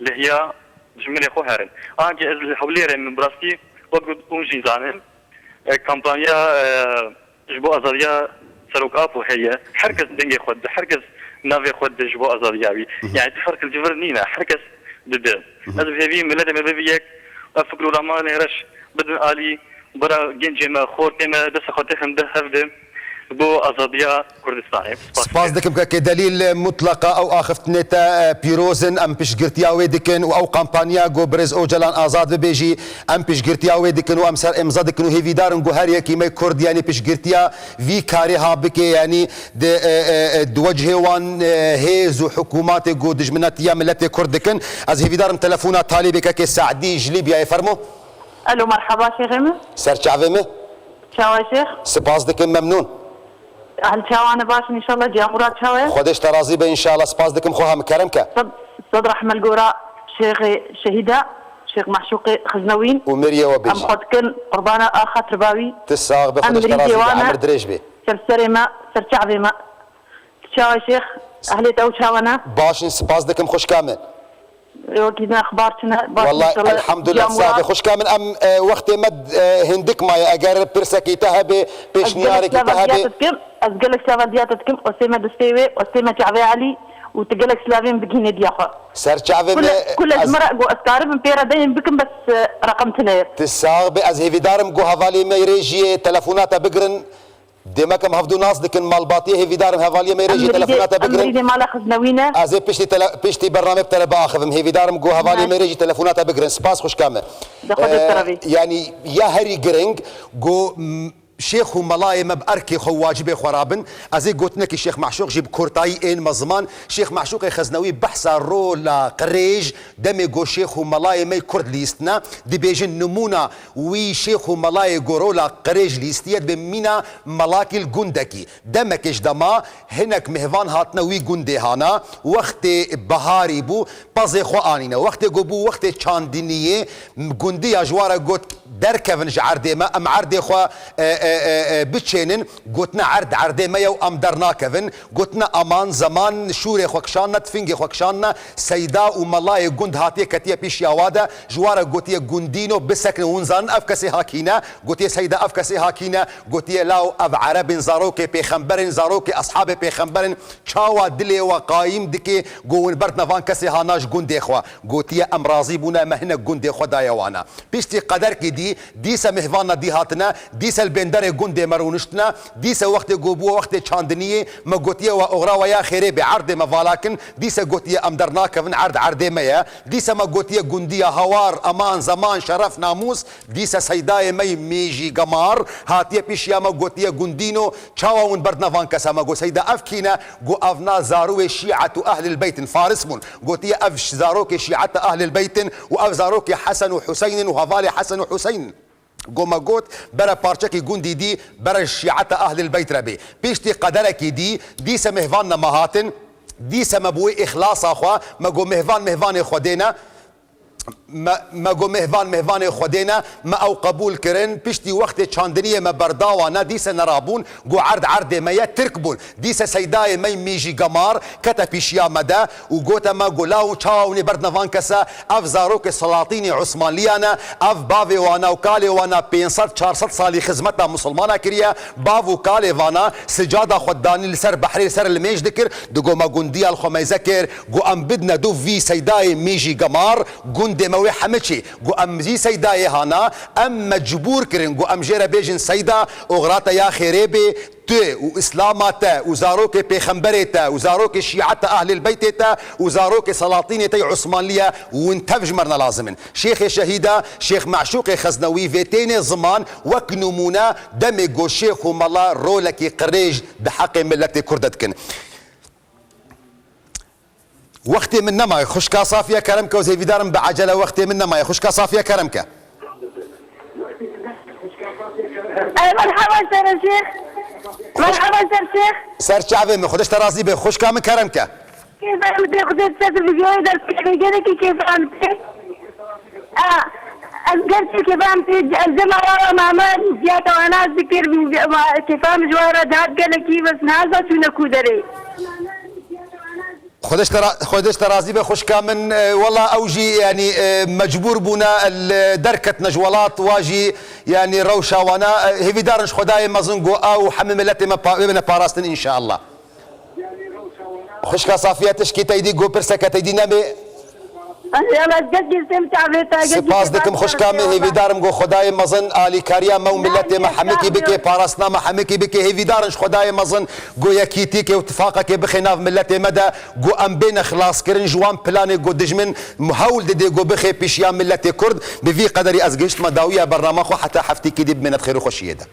lehiya dijminê xwe herin. Ancî ez li Hewlêrê min bi rastî wek hûn jî zanin, e, kampanya, e, ji bo azadiya Serok Apo heye. Her kes dengê xwe dide, her kes navê xwe dide ji bo azadiya wî. Mhm. Yani tu ferq li civir nîne, her kes dide. Mhm. Ez bi hêvî miletê me bibe yek, ev fikr û ramanê reş bidin alî, bira gencê me, xortê me, destê xwe têxin di hev de bo azadiya Kurdistanê. Spas. Spas dikim kekê Delîl, mutleqa ew axiftinê te, e, pîroz in, em piştgirtiya wê dikin û ew kampanya ku Birêz Ocalan azad bibe jî em piştgirtiya wê dikin û em ser îmza dikin û hêvîdar in ku her yekî me Kurd, yanî piştgirtiya vî karê ha bike, yanî di, e, e, e, di wecihê wan, e, hêz û hikûmatê ku dijminatiya miletê Kurd dikin. Ez hêvîdar im telefona talîbê kekê Se'dî ji Lîbyayê, fermo. Alo, merhaba şêxê min. Ser çavê min. Çawa şêx? Spas dikim, memnûn. Ehl çawa ne, baş in înşallah, ciya Murad çawa ye? Xwedê ji te razî be înşallah, spas dikim, xwe hem kerem ke. Sed, sed rehme li gora şêxê şehîda, şêx Mahşûqê Xiznewîn. Û miriyê we bêjî. Em xwe dikin qurbana a xatirba wî. Tu sax be, Xwedê ji te razî be, emir dirêj bê. Ser serê me, ser çavê me. Tu çawa şêx? Ehlê te ew çawa ne? Baş in, spas dikim xwişka min. Wekî ne, exbar çi ne? Baş in, Wellahî, înşallah, elhamdulillah, ciya Murad. Sax be. Xwişka min, em, e, wextê me, e, hindik maye. Eger pirsekî te hebe, pêşniyarêkî te hebe. Ez gelek silav diya te dikim, ez gelek silav diya te dikim, ostê me destê wê, ostê me çavê Elî û tu gelek silavên bigihînê diya xwe. Ser çavê me. Kule, kule ji me re got, ez karibim pê re deyên bikim, bes, e, reqem tune ye. Tu sax be, ez hêvîdar im ku hevalê me rê jî telefona te bigirin. Dêmek em hevdû nas dikin, malbatiyê, hêvîdar im hevaliyê me rê jî telefona te bigirin. Em mirîdê mala Xiznewî ne. Ez ê piştî tele-, piştî bernamê bi te re biaxivim. Hêvîdar im ku hevaliyê me rê jî telefona te bigirin. Spas xwişka me. Bi Xwedê, e, te re bî. Yanî ya herî giring ku, m, Şêx û melayê me bi erkê xwe û wacibê xwe rabin. Ez ê gotinekî Şêx Meşûq jî bi kurtayî ên me ziman. Şêx Meşûqê Xeznewî behsa rola qirêj, demê got Şêx û melayê me kurd lîstine, dibêjin nimûna wî şêx û melayê got rola qirêj lîstiye, dibe mîna melakî li gundekî. Demekê ji dema hinek mêvan hatine wî gundê hana, wextê beharî bû, pezê xwe anîne. Wextê ku bû wextê çandiniyê, gundiya ji wa re got, "Derkevin ji erdê me, em erdê xwe, e, e, e, e, biçênin." Gotine, "Erd erdê me ye û em dernakevin." Gotine, "Aman zeman." Şûrê xwe kişandine, tifingê xwe kişandine. Seyda û melayê gund hatiye ketiye pêşiya wa de, ji wa re gotiye, "Gundîno, bisekine, hûn zanin ev kesê ha kî ne?" Gotiye, "Seyda, ev kesê ha kî ne?" Gotiye, "Law ev ereb in, zarokê pêxember in, zarokê eshabê pêxember in." Çawa dilê we qayîm dike ku hûn berdine van kesê hana ji gundê xwe? Gotiye, "Em razî bûne, me hinek gundê xwe daye wana." Piştî qederkî dî, dîse mêhvana dî hatine, dîse li bênderê gundê me rûniştine, dîse wextê ku bûye wextê çandiniyê, me gotiye, "Wa oxra we ya xêrê bê, erdê me vala kin." Dîse gotiye, "Em dernakevin, erd erdê me ye." Dîse me gotiye, "Gundiya hawar, eman, zeman, şeref, namûs." Dîse Seydayê me yî Mîjî Gemar hatiye pêşiya me, gotiye, "Gundîno, çawa hûn berdine van kesa?" Me got, "Seyda, ev kî ne?" Got, "Ev na zarûê Şîet û Ehlil Beyt in, Faris bûn." Gotiye, "Ev ş-, zarokê Şîeta Ehlil Beyt in û ev zarokê Hesen û Huseyn in û hevalê Hesen û Huseyn in." Got, me got, "Bere parçekî gundî dî, bere Şîeta Ehlil Beyt re bê." Piştî qederekî dî, dîse mêhvan ne me hatin, dîse me bi wê îxlasa xwe, me got, "Mêhvan mêhvanê Xwedê ne." Me, me got, "Mêhvan mêhvanê Xwedê ne." Me ew qebûl kirin. Piştî wextê çandiniyê me berdawa ne, dîse nerabûn. Got, "Erd erdê me ye." Tirk bûn. Dîse Seydayê me yî Mîjî Gemar kete pîşiya me de û gote me, got, "Law çawa hûn ê berdine van kese? Ev zarokê Selatînê Osmanliya ne. Ev bavê wana û kalê wana pênc sed çar sed salî xizmeta misilmana kiriye. Bav û kalê vana sicada xwe danî li ser behrê, li ser limêj dikir." Digo, me gundiya li xwe meyze kir. Got, "Em bidine dû vî Seydayê Mîjî Gemar, gundê me wê heme çê." Got, "Em vî Seydayê hana, em mecbûr kirin." Got, "Em jê re bêjin Seyda, oxira te ya xêrê bê, tu û Îslama te û zarokê pêxemberê te û zarokê Şîeta Ehlil Beytê te û zarokê Selatînê te yê Osmanliye, hûn tev ji me re ne lazim in." Şêxê şehîda Şêx Meşûqê Xeznewî vê tênê ziman, wek nimûne demê got şêx û mela rolekî qirêj di heqê miletê Kurd de dikin. Wextê min nemaye. Xwişka Safiye kerem ke, ez hêvîdarim bi ecele wextê min nemaye. Xwişka Safiye kerem ke. Ey, merhaba ser şêx. Merhaba ser şêx. Ser çavê min. Xwedê ji te razî be. Xwişka min kerem ke. Kêfa min tê, Xwedê ser vîdeoyê de gelekî kêfa min tê. A, ez gelekî kêfa min tê, ez dema wara mame ziyade nas dikir, kêfa min ji wara dihat gelekî, bes niha ez çûne ku derê. Xwedê ji te ra-, Xwedê ji te razî be xwişka min. E, wela ew jî, yanî, e, mecbûr bûne, li derketine ji welat, wa jî, yanî, rewşa wana, e, hêvîdarin ji Xwedayê mezin ku ew hemî miletê me pa-, bibine parastin înşeallah. Xwişka Safiye, tişkî teydî ku pirseke teydî nebe. Yala, gelkî sêm çavê te, gelkî Spas dikim xwişka min, hêvîdarim ku Xwedayê mezin alîkariya me û miletê me hemikî bike, parastina me hemikî bike. Hêvîdarin ji Xwedayê mezin ku yekîtîkê û tifaqekê bixê nav miletê me de, ku em bêne xilaskirin ji wan planê ku dijmin hewl dide ku bixê pîşiya miletê Kurd. Bi vî qederî ez gihiştime dawiya bernama xwe, heta heftîkî dî bimêne di xêr û xweşiyê de.